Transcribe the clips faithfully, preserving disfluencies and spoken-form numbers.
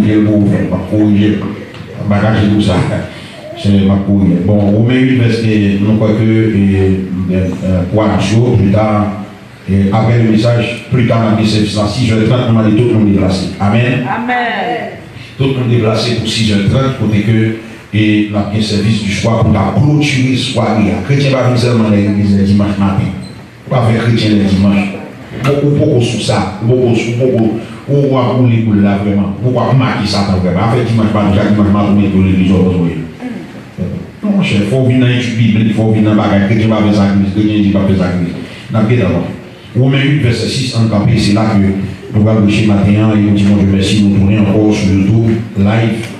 L pou ou fè, m ap korije l. M pa kache pou sa. Se, m ap korije l. Bon, Women uit, vèsè, nou kwè ke, e, e, e, pou anons yo, pli ta, e, apre le mesaj, pli ta, n ap gen sèvis la, sizè trant, nou mande tout moun deplase. Amèn. Amèn. Tout moun deplase pou sizè trant, kote ke, e, n ap gen sèvis di swa pou ta klotire sware a. Kretyen pa vin sèlman lè legliz lè dimanch maten. Ou pa fè kretyen lè dimanch. Ou, ou poko sou sa. Ou poko, ou poko, ou, w ap woule boul la vrèman. Ou poko ap make Satan vrèman. Afè dimanch maten, chak dimanch maten, ou mete yo legliz, w ap voye. Non, monchè, fò w vin nan etid biblik, fò w vin nan bagay. Kretyen pa fè sakrifis, kretyen di p ap fè sakrifis. N ap gentan wè. Women uit, vèsè sis, ann kanpe, se la ke nou pral preche maten an, e nou di Bondye mèsi, nou tounen ankò sou YouTube, live,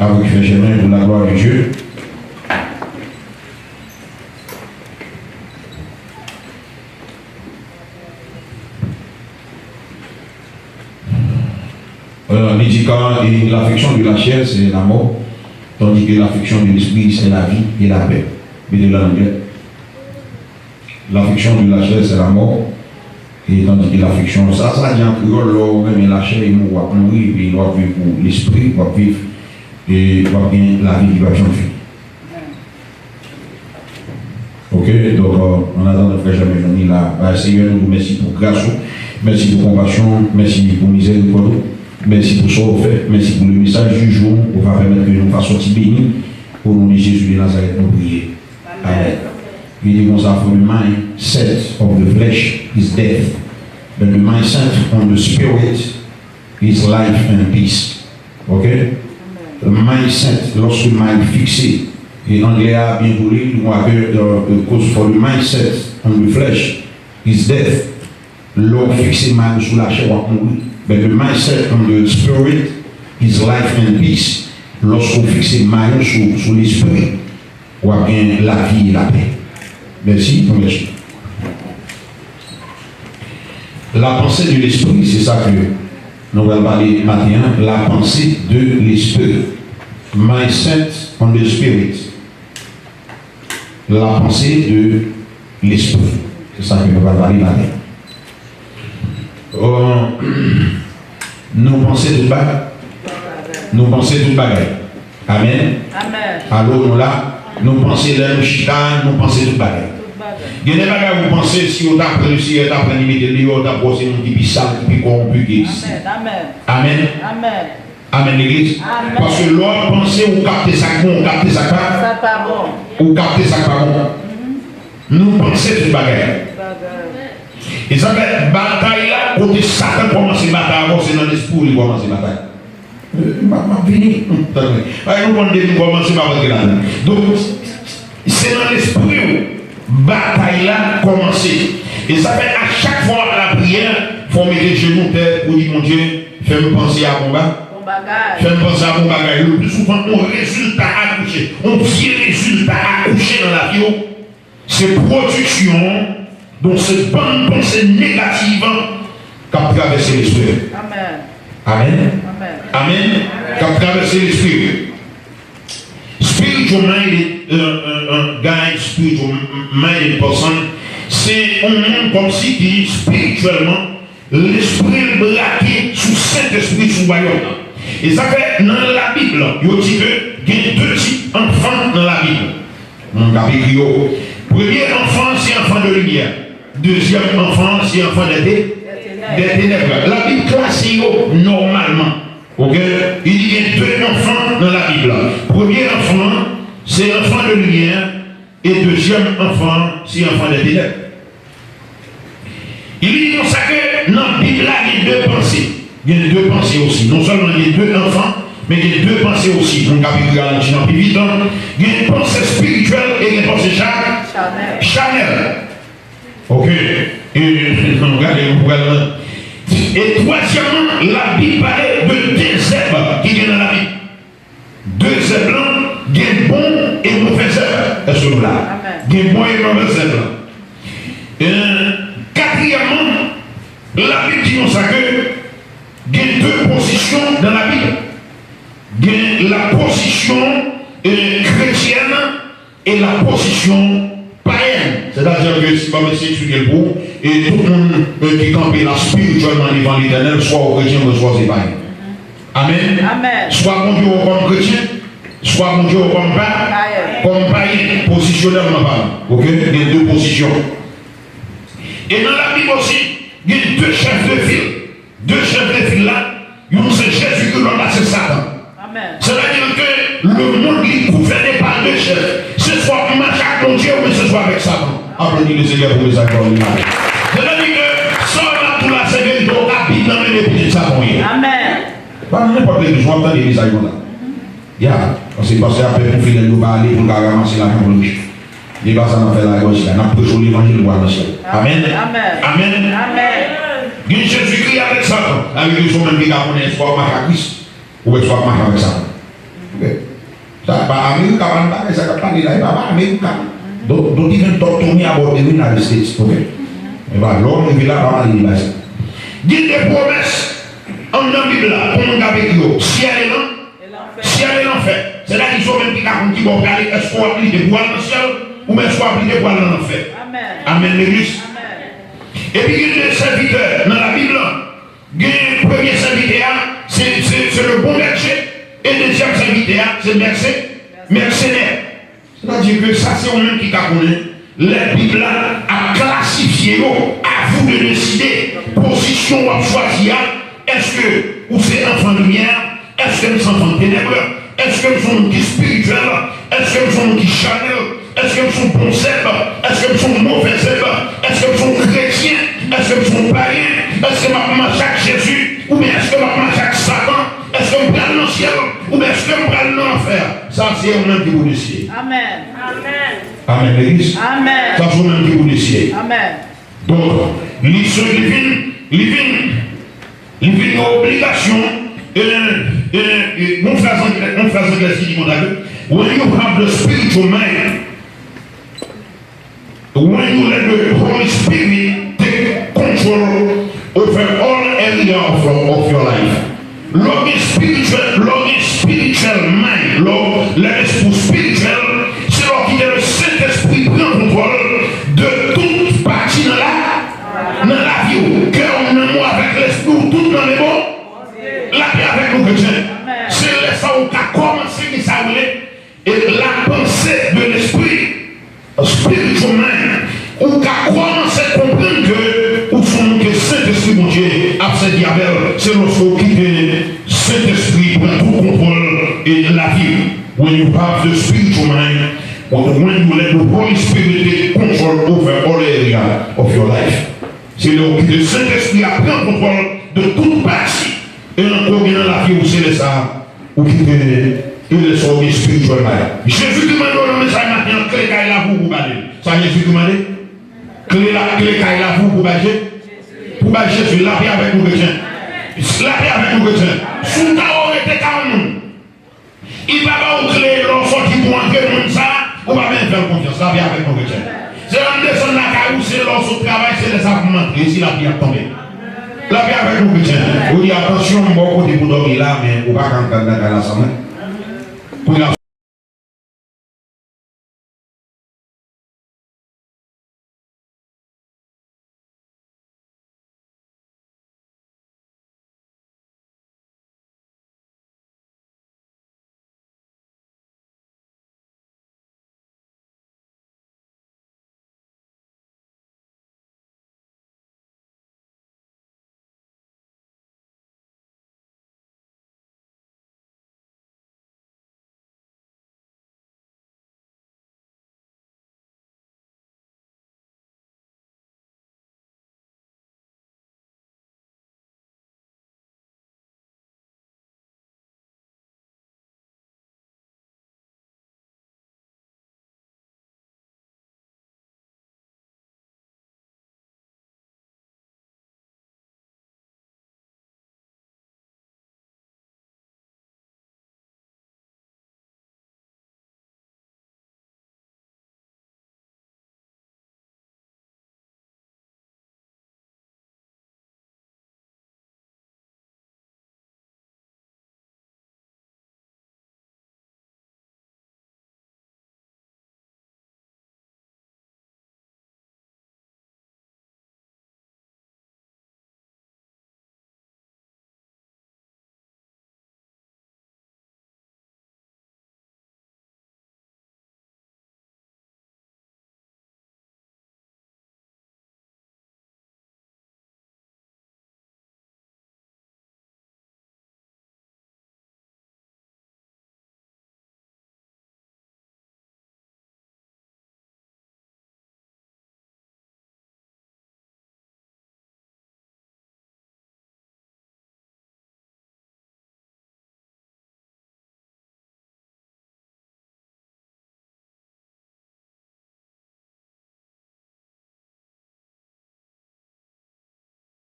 avec Frè Jèmen, pour la gloire de Dieu. Euh, li di, car, et l'affection de la chair, c'est la mort, tandis que l'affection de l'esprit, c'est la vie et la paix. Mete l an anglè. L'affection de la chair, c'est la mort, et tandis que l'affection, sa, sa di an kreyòl, lè w renmen lachè, e mou, w ap mouri, epi w ap viv pou lespri, w ap viv, e w ap gen lavi ki p ap janm fini. Ok, donk, euh, an atandan frè Jèmen vini la, bay Senyè nou mèsi pou gras ou, mèsi pou konpasyon, mèsi pou mizèrikòd ou, mèsi pou sa ou fè, mèsi pou le message du jour, ou va pèmèt ke nou va sòti beni, o non de Jezi de Nazarèt nou priye. Amèn. Li di konsa, for the mindset of the flesh is death, but the mindset on the spirit is life and peace. Ok? Mindset, lòske mind fikse, e anglè a byen pou li, nou wè ke, euh, euh, cause for the mindset on the flesh is death. Lè w fikse mind ou sou lachè, w ap mouri. But the mindset on the spirit is life and peace. Lòske w fikse mind ou sou, sou lespri, w ap gen lavi e lapè. Mèsi, mèsi. La pensée de l'esprit, se sa ke nou pral pale maten an. La pensée de l'esprit. Mindset on the spirit. La pensée de l'esprit. Se sa ke nou pral pale maten an. Euh, nou panse tout bagay. Nou panse tout bagay. Amèn. Amèn. Alo, nou la. Nou panse lè nou chita, nou panse tout bagay. Tout bagay. Gen de bagay ou panse si yo ta pran, si yo ta pran li mete l deyò, yo ta panse moun ki pi sal, ki pi kòwonpi ki egziste. Amèn, amèn. Amèn. Amèn. Amèn, legliz. Amèn. Paske lè w ap panse, ou kapte sa k bon, ou kapte sa k pa. Sa k pa bon. Ou kapte sa k pa bon. Mhm. Nou panse tout bagay. Tout bagay. E sa fè batay la, kote Satan kòmanse batay avè w, se nan lespri w li kòmanse batay. M ap, m ap vini. Tande. Bagay nou konn depi m kòmanse, m ap rantre ladan. Donk, se nan lespri w batay la kòmanse. E sa fè a chak fwa w ap lapriyè, fò w mete jenou tè pou di Bondye, fè m panse a bon ba-, bon bagay. Fè m panse a bon bagay. Le pli souvan, yon rezilta akouche. Yon vye rezilta akouche nan lavi w. Se pwodiksyon, donk se bann panse negatif k ap travèse lespri. Amèn. Amèn. Amèn. Amèn. K ap travèse lespri. Spiritual minded, uh, uh, uh, guy, spiritual minded person, se yon moun kòmsi ki espirityèlman lespri l brake sou Sentespri, sou wayòm nan. E sa fè nan Labib la, yo di ke gen de tip anfan nan Labib la. Moun k ap ekri yo. Premye anfan, se anfan de limyè. Dezyèm anfan, se anfan dè te-, dè tenèb. Labib klase yo nòmalman. Ok? Li di gen de anfan nan Labib la. Premye anfan, se anfan de limyè, e dezyèm anfan, se anfan dè tenèb. Li di konsa ke nan Bib la gen de panse. Gen de panse osi. Non sèlman gen de anfan, men gen de panse osi. Moun k ap ekri a, nou di nan pi vit, gen panse espirityèl e gen panse cha-, chanèl. Ok. E, nou gade, nou pral. E twazyèmman, Labib pale de de zèb ki gen nan Labib. De zèb lan, gen bon e movè zèb. Èske nou la? Amèn. Gen bon e movè zèb lan. E, katriyèmman, Labib di nou sa ke gen de pozisyon nan Labib. Gen la pozisyon, e, kretyèn e la pozisyon payèn. Sètadi ke si m ap eseye eksplike l pou ou, e tout moun, e, ki kanpe la espirityèlman devan Letènèl, swa ou kretyen, swa ou se payen. Amèn. Amèn. Swa Bondye wè w kòm kretyen, swa Bondye wè w kòm pa, kòm payen, pozisyonèlman palan. Oke? Gen de pozisyon. E nan Labib osi, gen de chèf de fil. De chèf de fil la, youn se Jezikri, lòt la se Satan. Amèn. Sètadi ke lemonn li gouvène pa de chèf. Se swa w ap mache ak Bondye oubyen se swa avèk Satan. Aplodi Lesenyè pou mizèrikòd li la. Sètadi ke sa w ap di la se verite, w ka bib nan men depi se Satan w ye. Amèn. Pa nan nenpòt legliz, w ap tande mesaj konsa. Ya, paske pastè ap pè pou fidèl yo pa ale pou l ka ranmase lajan pou l rich. Li pa sa n ap fè la, gòj la. N ap preche w levanjil pou al nan syèl. Amèn. Amèn. Amèn. Amèn. Gen Jezikri avèk Satan. Sa vle di se ou menm ki ka konnen èske w ap mache ak Kris oubyen èske w ap mache avèk Satan. Oke. Sa pa Amerika, pa nan bagay sa k ap pale la, e pa, pa Amerika. Don't, don't even talk to me about the United States, oke? E pa lè w rive la, pa pale de bagay sa. Gen de pwomès anndan Bib la, kòman n ka ekri yo? Syèl e lan, syèl e lanfè. Sètadi se ou menm ki ka konn ki bò w prale, èske w ap lite pou w al nan syèl, oubyen èske w ap lite pou w al nan lanfè? Amèn. Amèn, legliz. Amèn. Epi gen de sèvitè nan Labib la. Gen premye sèvitè a, se, se, se le bon berger, e dezyèm sèvitè a, se mèse, mèsenè. Sètadi ke sa se ou menm ki ka konnen lè Bib la ap klasifye yo, à vous de décider pozisyon w ap chwazi a, èske ou se anfan limyè, èske m se anfan tenèb, èske m se yon moun ki espirityèl, èske m se yon moun ki chanèl, èske m se yon bon zèb, èske m se yon movè zèb, èske m se yon kretyen, èske m se yon payen, èske m ap mache ak Jezi, oubyen èske m ap mache ak Satan, èske m pral nan syèl, oubyen èske m pral nan lanfè. Sa se ou menm ki pou deside. Amèn. Amèn, legliz. Amèn. Sa se ou menm ki pou deside. Amèn. Donk, li se, li vin, li vin, li vin yon obligasyon, e, e, e, yon fraz anglè, yon fraz anglè ki di konsa ke, when you have the spiritual mind, when you let the Holy Spirit take control over all area of your, of your life. Lè w gen spiritual, lè w gen spiritual mind, lè w, lè lespri w spiritual, se lè w kite le Sentespri pran kontwòl de tout pati nan la, nan lavi w. Kè w, nanm ou avèk lespri w, tout nan men bon. Lapè avèk nou, kretyen. Se lè sa w ka kòmanse gen sa w rele e la pensée de l'esprit, spiritual mind, ou ka kòmanse konprann ke ou se yon moun ke Sentespri Bondye ap sèvi avè l. Se lòske w kite Sentespri pran tout kontwòl e lavi w. When you have the spiritual mind, when you let the Holy Spirit take control over all area of your life. Se lè w kite Sentespri a pran kontwòl de tout pati e nan kote nan lavi w, se lè sa a ou kite, e lè sa w gen spiritual life. Jezikri mande w nan mesaj maten an, kle kay lavi w pou w ba li l. Sa Jezikri mande? Kle la, kle kay lavi w pou w ba Je-, pou w ba Jezi. Lapè avèk nou, kretyen. Lapè avèk nou, kretyen. Si w ta rete ka yon moun, li pa ba w kle lè w sòti pou w antre, moun sa a, ou pa menm fè l konfyans. Lapè avèk nou, kretyen. Se lè m desann lakay ou, se lè w sot travay, se lè sa pou m antre, si lapli ap tonbe. Lapè avèk nou, kretyen. Ou di, atansyon, m ba w kote pou dòmi la, men ou pa ka antre anndan kay la san mwen. Kounye a,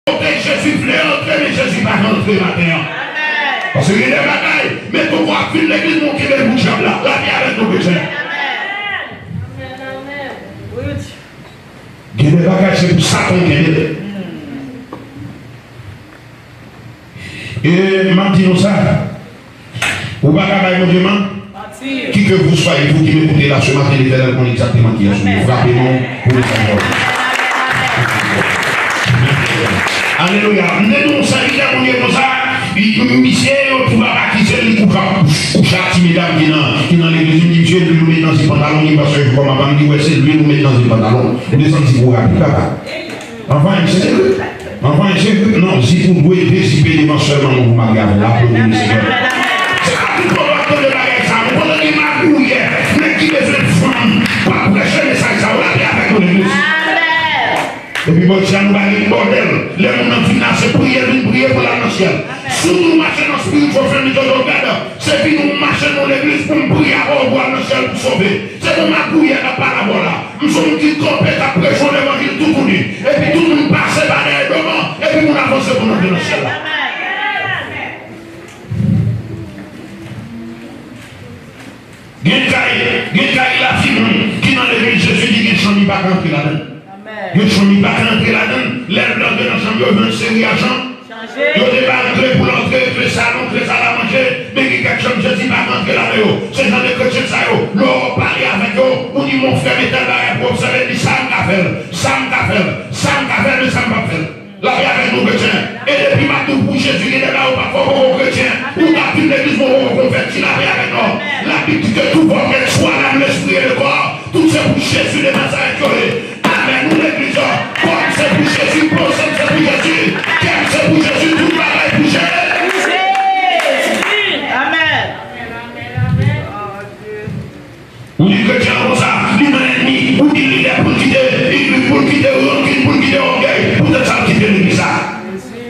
kote Jezi vle antre, men Jezi pa ka antre maten an. Paske gen de bagay, men poko ap vin legliz, men w kenbe l pou dyab la. Lapè avèk nou, kretyen. Gen de bagay, se pou Satan w kenbe l. E m ap di nou sa, ou pa ka bay Bondye manti. Qui que vous soyez, vous qui m'écoutez là ce matin, l'Éternel connaît exactement qui est. Frape non pou mesaj la. Alelouya. M te di yon sèvitè Bondye konsa, misye, yon ti papa ki se li kouche ak ti medam ki nan, ki nan legliz, m di, "Misye, lwil ou met nan zip pantalon li, paske kòm apa m di, wè, se lwil ou met nan zip pantalon. Ou desann zip ou rapid, papa." Anvan, se vre. Anvan, se vre. Non, zip ou dwe dezipe devan sèl manman w pou marye avè l. Aplodi Lesenyè. Se pa tout moun w ap tande bagay sa. Ou konn gen magouyè, nèg ki bezwen fanm, p ap preche mesaj sa. Lapè avèk nou, legliz. Epi bòdya nou pa gen bòdèl. Lè moun nan vin la, se priye l vin priye pou l al nan syèl. Si w tou mache nan spiritual family, yo di w, "Gad, se vin ou mache nan legliz pou m priye avè w pou w al nan syèl pou w sove." Se pou magouyè k ap pale avè w la. M se yon moun ki kanpe, k ap preche yon levanjil toutouni. Epi tout moun pase pa dèyè do m, epi moun avanse pou n antre nan syèl la. Gen kay, gen kay lafi moun ki nan legliz Jezi ki gen chanm li pa ka antre ladan l. Gen chanm li pa ka antre ladan l. Lè l antre nan chanm yo, jwenn seri a chanm. Yo te ba l kle pou l antre, kle salon, kle sal a manje, men gen kèk chanm Jezi pa ka antre ladan yo. Se jan de kretyen sa yo, lè w pale avèk yo, ou di, "Mon frè, men tèl bagay pou obsève," li di, "Sa m ka fè l, sa m ka fè l, sa m ka fè l, men sa m p ap fè l." Lapè avèk nou, kretyen. E depi m ap di w pou Jezi, gen de bagay ou pa fè, w poko kretyen. Ou t ap vin legliz, men w poko konvèti, lapè avèk nou. Labib di ke tout vòt èt swa lam, lespri e le kò, tout se pou Jezi de Nazarèt yo ye. Amèn. Nou legliz la, kò m se pou Jezi, panse m se pou Jezi, kè m se pou Jezi, tout bagay pou Jezi. Amèn. Ou di kretyen an konsa, li nan lènmi, ou di lidè pou l kite, li pou l kite rankin, pou l kite ògèy, poutèt sa l kite legliz la.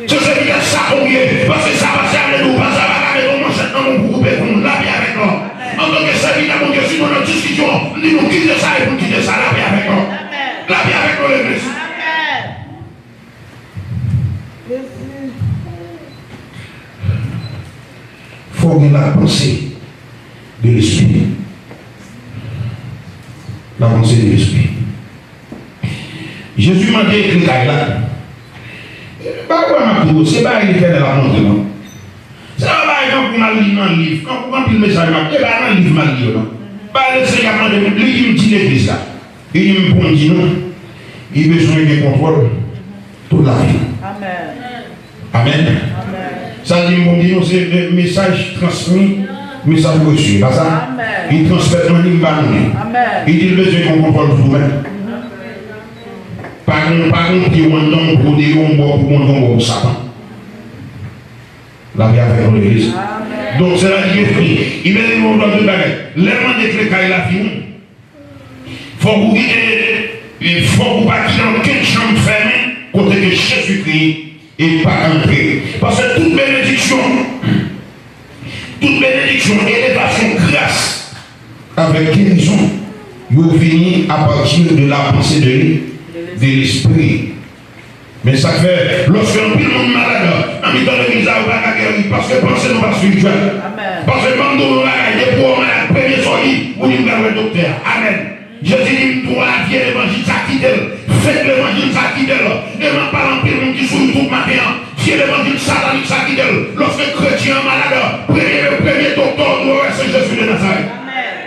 Se sèvitè sa ou ye, paske sa pastè a vle di w pa sa pa ka mete yon manchèt nan men w pou koupe kou moun. Lapè avèk nou. Antanke sèvitè Bondye, si nou nan diskisyon, m di nou kite sa e pou n kite sa. Lapè avèk nou. Lapè avèk nou, legliz. Fò w gen lapanse de lespri. Lapanse de lespri. Jezi mande kle kay la. Bagay m ap di w, se bagay Letènèl ap montre m. Se pa bagay kankou m al li nan liv. Kankou anpil mesaj m ap, e pa nan liv m al li yo, non. Bagay Lesenyè ap mande m, li di m di legliz la. Li di m pou m di nou, li bezwen gen kontwòl tout lavi l. Amèn. Amèn. Amèn. Sa l di m pou m di nou, se, e, mesaj transmi, mesaj resi, e pa sa? Amèn. Li transmèt mwen, li m ba nou li. Amèn. Li di l bezwen gen yon kontwòl pou tou mèt. Pa gen, pa gen pye w anndan, yon pye w deyò, yon bò pou Bondye, yon bò pou Satan. Lapè avèk nou, legliz. Amèn. Donk, se la li ekri. Li mete nou nan tout bagay. Lè l mande kle kay la, fi moun. Fòk ou kite, fòk ou pa kite okenn chanm fèmen kote ke Jezikri e pa ka antre. Paske tout benediksyon, tout benediksyon, elevasyon, gras avèk gerizon, yo vini apati de la panse de, de lespri. Men sa k fè, lòske anpil moun malad nan mitan legliz la, yo pa ka geri, paske panse nou pa espirityèl. Amèn. Paske ban m di w yon bagay, depi w malad, premye sa w di, ou di m pral wè doktè a. Amèn. Jezi di m tou a vye levanjil sa kite l, fake levanjil sa kite l. E m ap pale anpil moun ki sou YouTube maten an, vye levanjil satanik sa kite l. Lòske kretyen an malad, premye, premye doktè w dwe wè se Jezi de Nazarèt.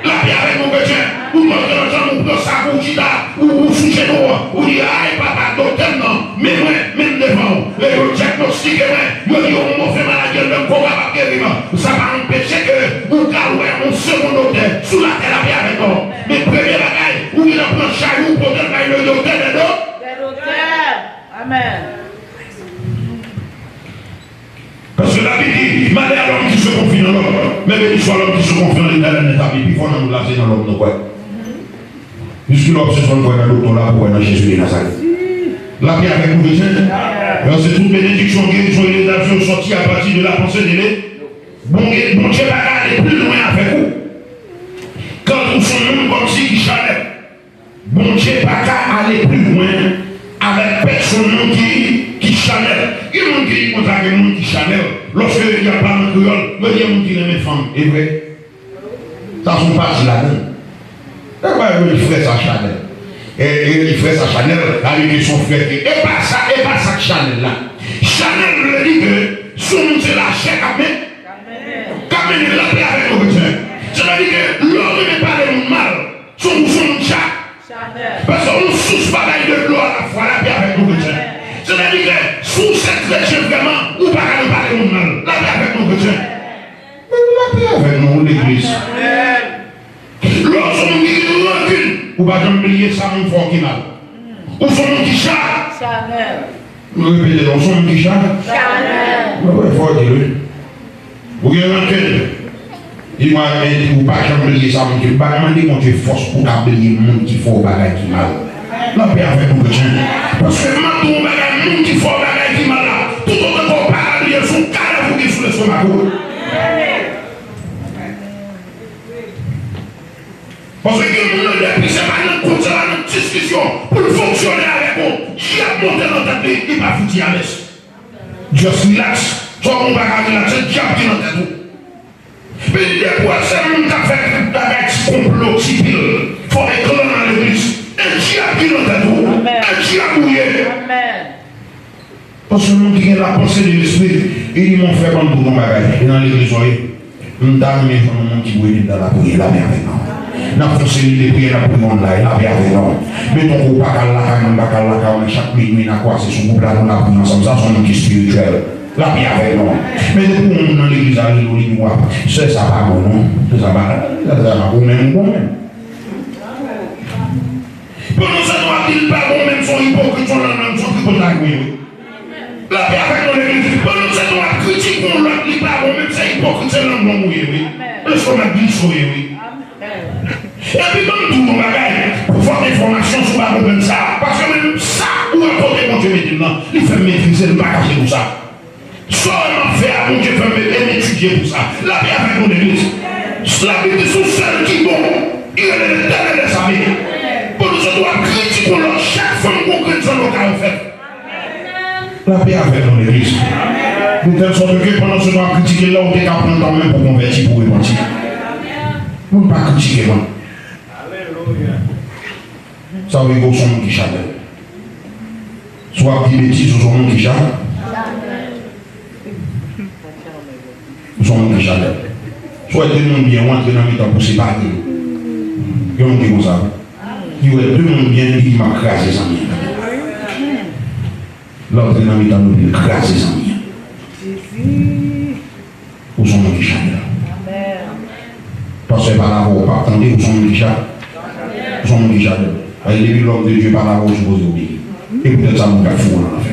Lapè avèk nou, kretyen. Ou antre nan chanm, ou pran sak ou, ou chita, ou, ou sou jenou, ou di, "Ay, papa, doktè m nan, men mwen, men m devan w." E yo dyagnostike mwen, yo di yon move maladi anndan m, kò pa p ap geri m. Sa pa anpeche ke ou ka wè yon segon doktè sou latè, lapè avèk nou. Men premye bagay, ou gentan pran chay ou, pote l bay le doktè dè do. Dè doktè. Amèn. Paske Labib di, "Malheur à l'homme qui se confie dans l'homme, mais béni soit l'homme qui se confie en l'Éternel." Nèt api pi fò nan nou la, se nan lòm nou kwè. Piske lòm se sèl kwè nan doktè la pou kwè nan Jezi de Nazarèt. Lapè avèk nou, kretyen. Paske tout benediksyon, gerizon, elevasyon sòti apati de la panse de le. Bon, Bondye pa ka ale pi lwen avèk ou. Kan ou se yon moun kòmsi ki chanèl. Bondye pa ka ale pi lwen avèk pèsonn ki, ki Chanèl. Gen moun ki konsa, gen moun ki chanèl. Lòske yo ap pale an kreyòl, yo di moun ki renmen fanm. E vre. Sa se yon pati ladan l. Sa pa yo rele frè sa chanèl. E, e rele frè sa chanèl, sa vle di se yon frè ki. E pa sa, e pa sa k chanèl la. Chanèl vle di ke se yon moun se lachè k ap men, k ap mennen lapè avèk yon kretyen. Sètadi ke lè w renmen pale moun mal, se yon, se yon moun cha. Paske yon sous bagay de dlo a la fwa, lapè avèk nou kretyen. Sètadi ke si w se kretyen vrèman, ou pa ka nan pale moun mal. Lapè avèk nou kretyen. Lapè avèk nou, legliz. Lè w se yon moun ki gen rankin, ou pa janm bliye sa moun fè w ki mal. Ou se yon moun ki cha. M repete non, w se yon moun ki cha. Chanèl. Mwen wè fò di wi. Ou gen rankin. Di mwen, men ou pa janm bliye sa moun ki ba mande Bondye fòs pou w ka bliye moun ki fè w bagay ki mal. Lapè avèk nou kretyen. Paske m ap di w yon bagay, moun ki fè w bagay ki mal la, toutotan ke w pa ka bliye l, se yon kadav ou gen sou lestomak ou. Paske gen moun nan depi se pa nan kont, se pa nan diskisyon pou l fonksyone avèk ou, dyab monte nan tèt li, li pa fouti alèz. Just relax. Sa w pa ka relax, se dyab ki nan tèt ou. Men depi w wè se moun k ap fè tout bagay, ti konplo, ti pil, fè ekran nan legliz, e dyab ki nan tèt ou, e dyab ou ye. Paske moun ki gen la panse de lespri, li di, "Mon frè, ban m di w yon bagay. E nan legliz ou ye? M ta renmen jwenn yon moun ki pou ede m nan lapriyè, lapè avèk nou. N ap fè yon seri de priyè, n ap priye online, lapè avèk nou. Meton ke w pa ka al lakay mwen, m pa ka al lakay ou, men chak minui n a kwaze sou gwoup la, nou n ap priye ansanm. Sa se yon moun ki espirityèl, lapè avèk nou. Men depi yon moun nan legliz la rele w, li di w, sè sa pa bon non, sè sa pa, sè sa pa bon, ou menm ou bon menm." Pandan se tan w ap di l pa bon, menm se yon ipokrit, se yon lanlang, se yon tripotay ou ye wi. Lapè avèk nou legliz. Pandan se tan w ap kritike yon lòt, li pa bon, menm se ipokrit, se lanlang ou ye wi. Lestomak glise ou ye wi. Epi ban m di w yon bagay, pou fòt enfòmasyon, si w pa konprann sa, paske mwen menm sa, ou wè kote Bondye mete m nan, li fè m metrize l, m pa kache nou sa. Sa w wè m ap fè a, Bondye fè m, e m etidye pou sa. Lapè avèk nou legliz. Labib di se yon sèl ki bon, li rele Letènèl dèzame. Pandan se tan w ap kritike yon lòt, chak fanm gon grenn zanno ka yo fèt. Lapè avèk nou legliz. De tèl sòt ke pandan se tan w ap kritike l la, ou te ka pran tan w menm pou konvèti, pou repanti. Moun pa kritike mwen. Sa vle di ke w se yon moun ki chanèl. Si w ap di betiz, ou se yon moun ki cha-, ou se yon moun ki chanèl. Si w wè de moun byen, ou antre nan mitan pou separe yo. Gen moun ki konsa. Li wè de moun byen, li di, "M ap kraze zanmi an." L antre nan mitan nou, li kraze zanmi an. Ou se yon moun ki chanèl. Pastè pale avè w, ou p ap tande, ou se yon moun ki cha-, ou se yon moun ki chanèl. Paske depi lòm de Dye pale avè w, ou sipoze obeyi. E poutèt sa, moun k ap foure w nan lanfè.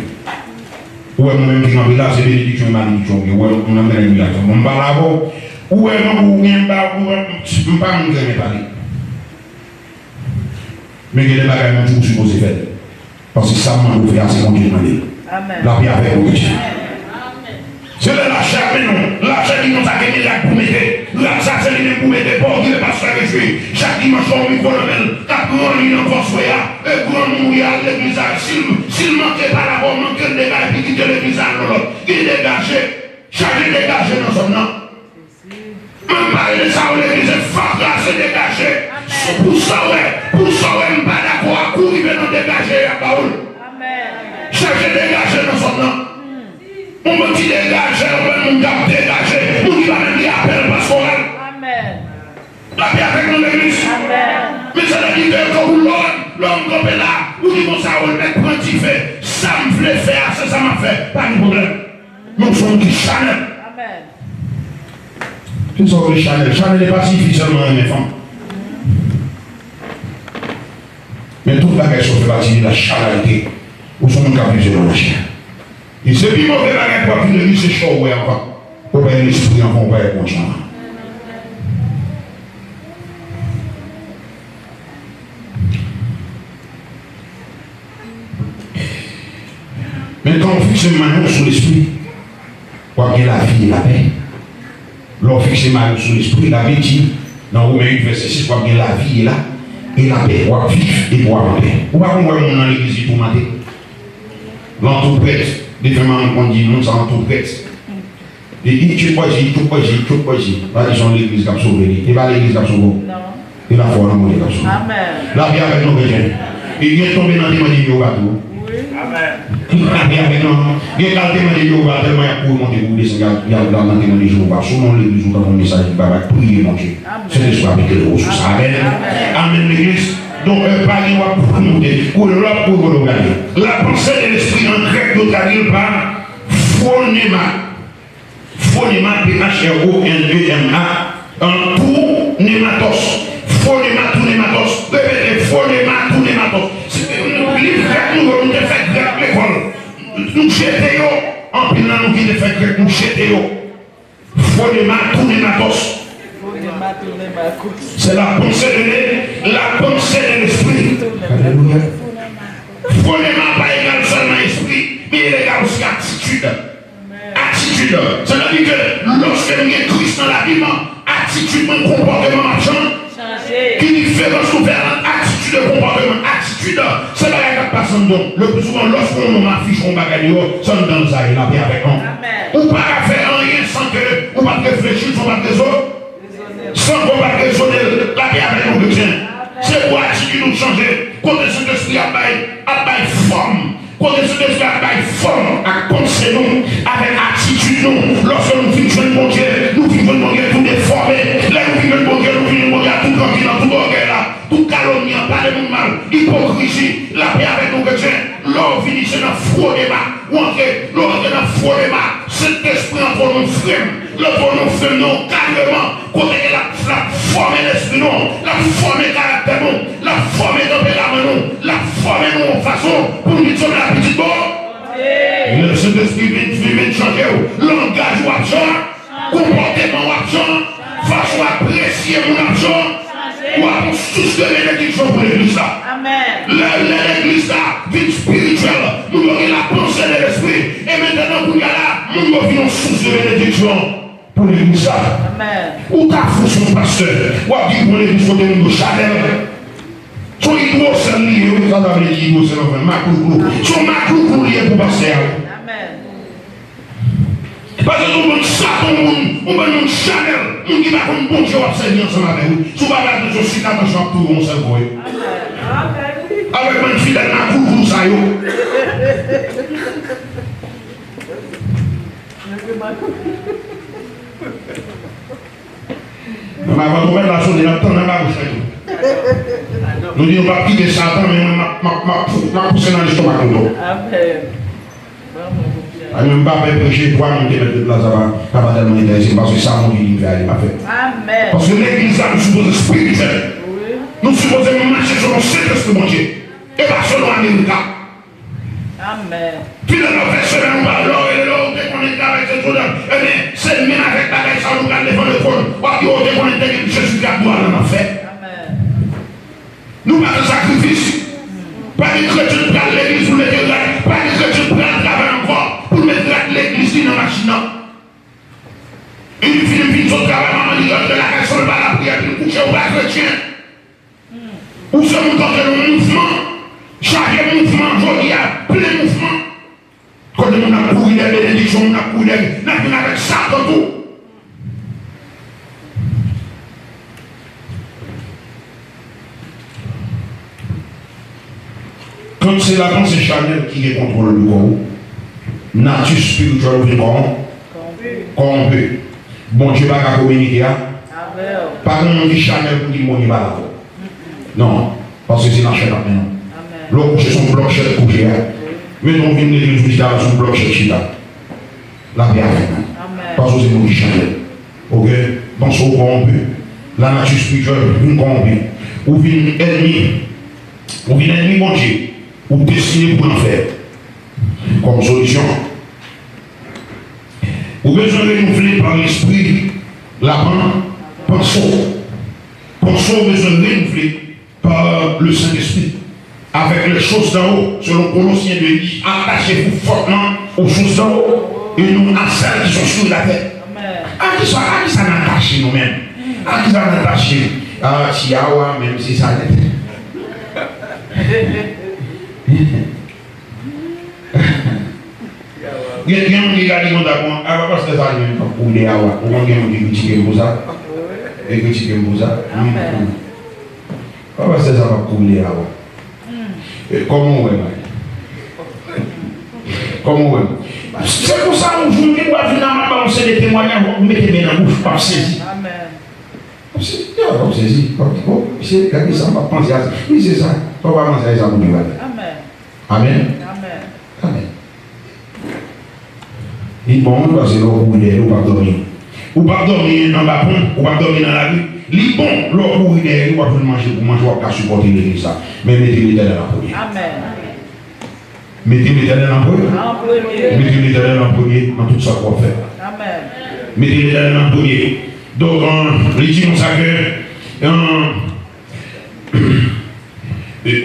Ou wè mwen menm ki kanpe la, se benediksyon e malediksyon ou gen. Ou wè, mwen nan benediksyon. Mwen pale avè w, ou wè, mwen, ou gen ba, ou wè, m pa moun ki renmen pale. Men gen de bagay moun di ou sipoze fè l. Paske sa m mande w fè a, se Bondye ki mande l. Lapè avèk ou, Bondye. Se lè lachè ap mennen w. Lachè di konsa ke mirak pou mete. Rat sa se li menm pou mete. Pa okipe pastè Richie. Chak dimanch, yon mikwo nan men l, k ap ranni nan kò frè a. E granmoun ou ye, al legliz la. Si l, si l manke pale avè w, manke l degaje, epi kite legliz la al nan lòt. Gen degaje. Chaje degaje nan zòn nan. Mwen pa rele sa yon legliz, e fatra se degaje. Sou pou sa w wè, pou sa w wè m pa dakò ak ou, rive nan degaje y ap ba w l. Chaje degaje nan zòn nan. Yon bon ti degaje, yon bon moun k ap degaje, moun ki pa menm gen apèl pastoral. Lapè avèk nou legliz. Men sa vle di ke, ke ou lòd, lè w kanpe la, ou di konsa, ou mèt pran dife. Sa m vle fè a, se sa m ap fè. Pa gen pwoblèm. Men w se yon moun ki chanèl. Se sa w rele chanèl. Chanèl e pa siyifi sèlman renmen fanm. Men tout bagay sa w fè pati de la chanèlite. Ou se yon moun k ap viv selon lachè. E se pi move bagay pou w ap viv legliz, se cho w wè anvan. Ou pa gen lespri anvan, ou pa gen Bondye anvan. Men kan w fikse mayo w sou lespri, w ap gen lavi e lapè. Lè w fikse mayo w sou lespri, Labib di, nan Women uit vèsè sis, w ap gen lavi e la, e lapè. W ap viv epi w ap anpè. Ou pa konn wè moun nan legliz li toumante? Lantou prèt, Defen manman m konn di moun sa an tou prèt. E i tchout bòy si, i tchout bòy si, i tchout bòy si. Pa di se yon legliz k ap sove li. E pa legliz k ap sove w. E pa fwa w nan Bondye k ap sove w. Lapè avèk nou, kretyen. E gen tonbe nan temwen de Jewova tou. Lapè avèk nou. Gen k al temwen de Jewova, tèlman y ap kouri monte, kouri desann, y al, y al nan temwen de Jewova. Si w nan yon legliz, ou tande yon mesaj ki pa bay, priye Bondye. Sentespri ap eklere w sou sa. Amèn. Amèn, legliz. Donk, euh, pa gen w ap kouri monte. Ou lè w ap kouri, kote w prale? La pensée de l'esprit, an grèk, yo tradui l pa phronema. Phronema, P H R O N E M A, an, tou nematos. Phronema, tou nematos. Repete, phronema, tou nematos. Se, li grèk nou yo, nou te fè grèk lekòl. Nou jete yo. Anpil nan nou ki te fè grèk, nou jete yo. Phronema, tou nematos. Phronema, tou nematos. C'est la pensée de l'e-, la pensée de l'esprit. Alelouya. Phronema pa egal sèlman espri, men il egal osi atitid. Atitid. Sètadi ke lòske m gen Kris nan lavi m, atitid mwen, konpòteman m ap chan-, ki diferans nou fè ant atitid e konpòteman? Atitid, se bagay k ap pase anndan w. Le pli souvan, lòske yon nonm afiche yon bagay deyò, se anndan l sa ye, lapè avèk nou. Ou pa ka fè anyen san ke ou pa t reflechi l, san w pa t rezo-, san ke w pa t rezone l, lapè avèk nou, kretyen. Se pou atitid nou chanje. Kote Sentespri ap bay, ap bay fòm. Kote Sentespri ap bay fòm ak panse nou, avèk atitid nou. Lòske nou fin jwenn Bondye, nou fin jwenn Bondye tou defòme. Lè nou fin jwenn Bondye, nou fin jwenn Bondye ak tout rankin an, tout ògèy la, tout kalomni an, pale moun mal, ipokrizi. Lapè avèk nou, kretyen. Lè w vini, se nan fwonema ou antre. Lè w antre nan fwonema, Sentespri antre w nan frenm. Lè w antre w nan frenm nan, kadreman, kote ke l ap, l ap fòme lespri nou, l ap fòme karaktè nou, l ap fòme tanperaman nou, l ap fòme nou yon fason pou n vin sanble a pitit Bon-, lè Sentespri vin, vin, vin chanje w, langaj ou ap chanje. Konpòteman w ap chan-, fason w apresye moun ap chan-, w ap yon sous de benediksyon pou legliz la. Lè, lè legliz la vin espirityèl, moun yo gen la panse de lespri. E mentnan, kounye a la, moun yo vin yon sous de benediksyon pou legliz la. Ou ta fou sou yon pastè, w ap di pou legliz kote moun yo chanèl. Se yon idwosèl li ye, wi, sa ta vle di idwosèl, anfen, maklouklou. Se yon maklouklou li ye pou pastè a, wi. Paske se yon bann saton moun, yon bann moun chanèl, moun ki pa konn Bondye w ap sèvi ansanm avè w. Si w pa fè atansyon, sik a tansyon ap touye w yon sèl kou, wi. Avèk bann fidèl maklouklou sa yo. Menm avan twonpèt la sone, n ap tann anba bouch mwen tou. Nou di nou p ap kite Satan, men mwen, m ap, m ap, m ap, m ap pouse nan lestomak nou tou. Amèn. Ban mwen konfyans. A, menm m pa pè preche, twa moun te mèt ret la, sa pa, sa pa tèlman enterese m, paske sa Bondye di m fè a, li m ap fè. Amèn. Paske legliz la, nou sipoze espirityèl. Nou sipoze mache selon Sentespri Bondye, e pa selon Amerika. Amèn. Filozòf fè semèn ou pa lè w rele lè w te konnen travay se tout. Ebyen, se menm avèk bagay sa nou pral defann levanjil. W ap di w te konnen te gen Jezikri ak dwa la n ap fè. Amèn. Nou pa fè sakrifis. Pa gen kretyen k pral legliz pou mete rad. Pa gen kretyen k pral travay ankò pou l met rad legliz li nan machin nan. Epi fini, vin sot travay, manman li rantre lakay san l pa lapriyè, epi l kouche, ou pa kretyen. Ou se moun k antre nan mouvman, chaje mouvman, jodi a, plen mouvman. Kote moun ap kouri dèyè benediksyon, moun ap kouri dèyè, n ap vin avèk Satan tou. Kan se lapanse chanèl ki gen kontwòl de kò w, nati espirityèl ou vin kòwon-, kòwonpi. Bondye pa ka kominike a. Pa gen moun ki chanèl pou di Bondye pa la. Non, paske se nan chèt ap mennen w. Lè w kouche, se yon blòk chèt kouche a. Mennen w vin legliz ou chita la, se yon blòk chèt chita. Lapè avèk nou. Paske w se moun ki chanèl. Oke? Panse w kòwonpi. Lanati espirityèl vin kòwonpi. Ou vin ènmi. Ou vin ènmi Bondye. Ou destine pou lanfè. Kòm solisyon, ou bezwen renouvle pa lespri, lapan, panse w. Panse w bezwen renouvle pa le Sentespri. Avec les choses d'en haut, selon Colossiens deux, il dit, attachez-vous fortement aux choses d'en haut et non à celles qui sont sur la terre. A kisa, a kisa n atache nou menm? A kisa n atache? A, ti a wa, menm se sa nèt. Ti a Gen, gen moun ki ka di konsa, bon, a, pastè sa li menm k ap kouri dèyè w a. Ou konn gen moun ki kritike m pou sa? Ki kritike m pou sa? Wi. Amen. A, pastè sa p ap kouri dèyè w a. E, kòman w wè bagay? Kòman w wè? Se konsa, yon jou, li pral vin nan ba yon seri de temwayaj, w ap mete men nan bouch, w ap sezi. Amen. W ap sezi, w ap sezi, w ap di, "Oh, misye, gade sa, m p ap panse a sa." Wi, se sa. Fò w pa panse a sa pou Dye pale. Amen. Amen. Amen. Amen. Li bon, wi, paske lè w kouri dèyè li, ou p ap dòmi. Ou p ap dòmi anba pon, ou p ap dòmi nan lari. Li bon, lè w kouri dèyè li, w ap jwenn manje pou manje, w ap ka sipòte legliz la. Men mete Letènèl an premye. Amen. Mete Letènèl an premye. An premye. Mete Letènèl an premye nan tout sa ke w ap fè. Amen. Mete Letènèl an premye. Donk, euh, li di konsa ke, euh,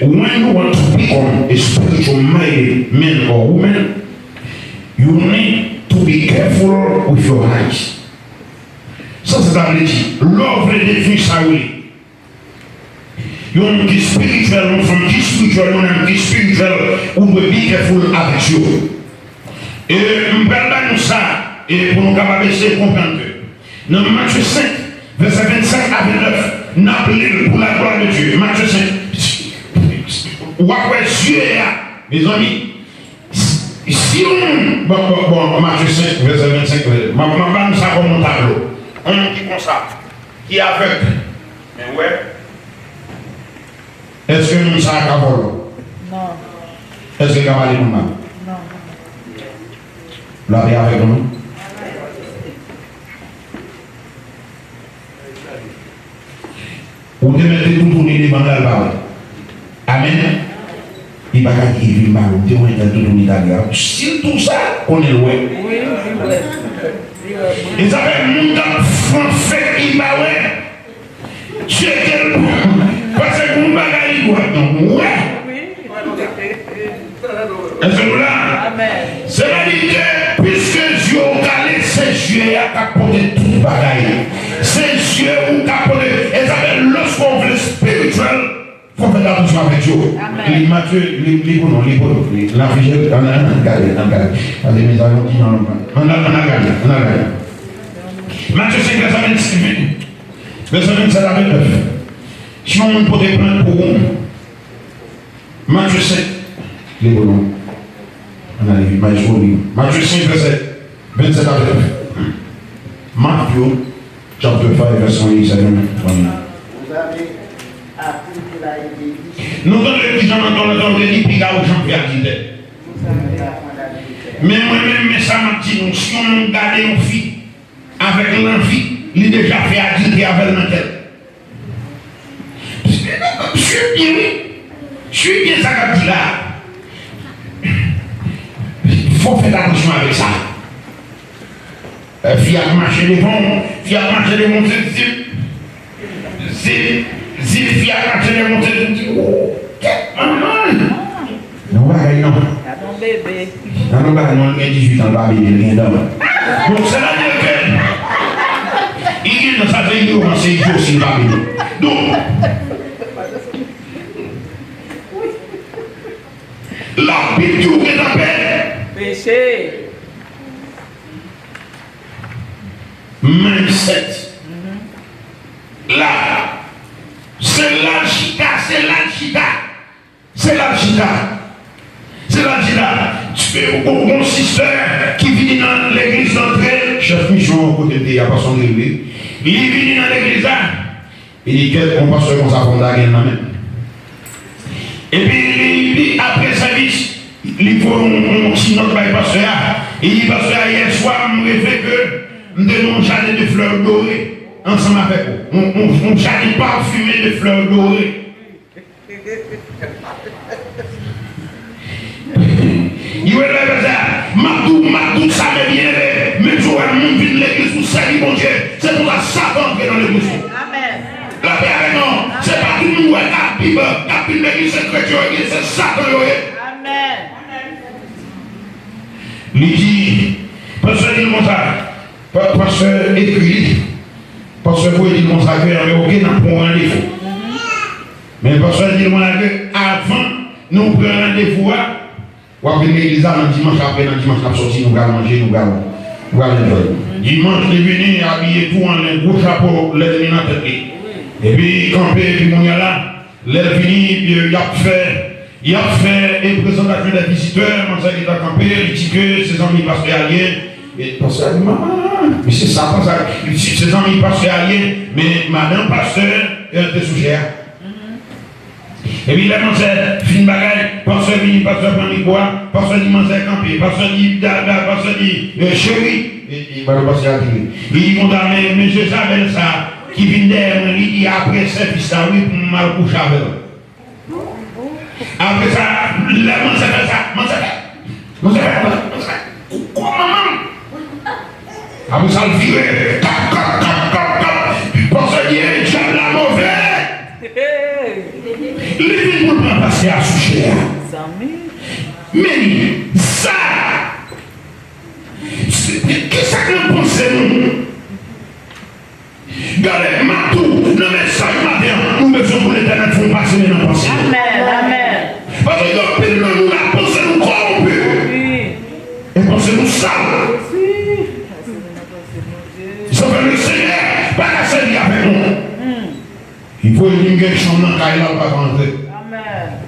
when you want to become a spiritual minded man or woman, you need to be careful with your eyes. Sa, sa ta vle di, lè w vle devni sa w ye, yon moun ki espirityèl, yon fanm ki espirityèl, yon nonm ki espirityèl, ou dwe be careful avèk yo. E m pral ba nou sa, e pou nou kapab eseye konprann ke nan Matye senk, vèsè vennsenk a vennèf, n ap li l pou la glwa de Dye. Matye senk. W ap wè zye a, mezanmi. Si yon moun, bon, bon, bon, Matye senk, vèsè vennsenk, m ap, m ap ba nou sa kòm yon tablo. Yon moun ki konsa, ki avèg, men wè, èske moun sa a ka vòlò? Non. Èske l ka pale moun mal? Non. L ap avèg non? Ou te mèt te toutouni devan l la, l pa wè. Amèn. Li pa ka di, "Epi m pa wè, m te wè entèl toutouni t ale a." Si l di w sa, konnen l wè. Wi, li wè. Li wè. E sa fè moun k ap fè fèk, li pa wè. Tcheke l pou. Paske pou yon bagay li dwat, non. Wè. Wi. Èske nou la? Amèn. Sètadi ke, piske zye w kale, se zye a k ap pote tout bagay. Se zye ou k ap pote. E sa fè, lòske w vle espirityèl, fò w fè atansyon avèk zye w. Amèn. Li Matye, li, li pou nou, li pou nou. Li, l afiche, ann, ann, ann gade, ann gade. Gade, mezanmi, yon ti jan, ann, ann, ann gade, ann gade. Matye senk, vèsè vennsenk, vèsè vennsèt a vennèf. Si yon moun pote plent pou ou, Matye senk. Li bon non. Ann ale vit, maestro, li. Matye senk, vèsè vennsèt a vennèf. Matthew chapter five, verse twenty-seven, twenty-nine. Vous avez appris qu'il a été dit. Nou tande kijan nan tan lontan yo te di, piga ou janm fè adiltè. Vous avez appris à dire. Men mwen menm, men sa m ap di nou, si yon moun gade yon fi avèk lanvi, li deja fè adiltè avè l nan kè l. Swiv byen, wi. Swiv byen sa k ap di la. Fò w fè atansyon avèk sa. Eh, fi ap mache devan w, fi ap mache devan w, zip, zip, zip, zip, fi ap mache devan w, zip, zip, oh, kèt manman. Nan yon bagay non. Gade yon bebe. Nan yon bagay non, li gen dizuit an, li pa bebe, li gen dan. Donk, sètadi ke li gen dan, sa se ignorans, se idyosi, li pa bebe. Donk, Labib di w gentan pè. Peche. Mindset. La, se la l chita, se la l chita. Se la l chita. Se la l chita. Gon, gon sistè ki vini nan legliz antre, chèf misyon an kote m te ye a, pastè André Louis. Li vini nan legliz la. Li di, "Kèt, yon pastè konsa fò m lage l nan men l." Epi li, li, apre sèvis, li voye yon, yon ti nòt bay pastè a. Li di, "Pastè a, yè swa, m reve ke m te nan yon jaden de flè dore ansanm avèk ou. Yon, yon, yon jaden pafime de flè dore." Li wè lè sa, m ap di w, m ap di w sa, men byeneme, menm si w wè moun vin legliz pou sèvi Bondye, se konsa Satan antre nan legliz ou. Amèn. Lapè avèk nou, se pa tout moun wè k ap Bib, k ap vin legliz, se kretyen yo ye, se Satan yo ye. Amèn. Li di, pastè di l konsa, pa-, pastè ekri li, pastè voye di l konsa ke, anben, oke, n ap pran yon randevou. Men pastè di l konsa ke avan nou pran randevou a, W ap vin legliz la nan dimanch, apre nan dimanch n ap sòti, nou pral manje, nou pral, nou pral enjoy. Dimanch li vini, abiye tou an len, gwo chapo, lèt li nan tèt li. Epi kanpe, epi kounye a la, lè l vini, y ap fè, y ap fè e prezantasyon dè vizitè, manzè gentan kanpe, li di ke se zanmi pastè a l ye. E pastè a di, manman, men se sa, pastè a, li di, se zanmi pastè a l ye, men madanm pastè, e, te sou chè a. Epi lè manzè fin bagay, pastè vini, pastè pran mikwo a, pastè di manzè kanpe, pastè di dada, pastè di, e, cheri, e, e, bado pastè a di wi. Li di konsa, men, men Jezabèl sa, ki vin dèyè mwen, li di apre sèvis la, wi, pou m al kouche avè l. Apre sa, lè manzè fè sa, manzè fè, manzè fè, manzè fè, kou, kou manman m. Apre sa, l vire, kap, kap, kap, kap, kap. Pastè di, e, dyab la move. Li vin pou l pran pastè a sou chè a. Zanmi. Men, sa, se, kisa k nan panse nou? Gade, m ap di w, nan mesaj maten an, nou bezwen pou Letènèl fè yon pase men nan panse nou. Amèn, amèn. Paske gen anpil nan nou la, panse nou kòwonpi. Wi. E panse nou sal. Wi. Sa fè Lesenyè pa ka sèvi avèk nou. Hmm. Li voye di m gen chanm nan kay la, ou pa ka antre. Amèn.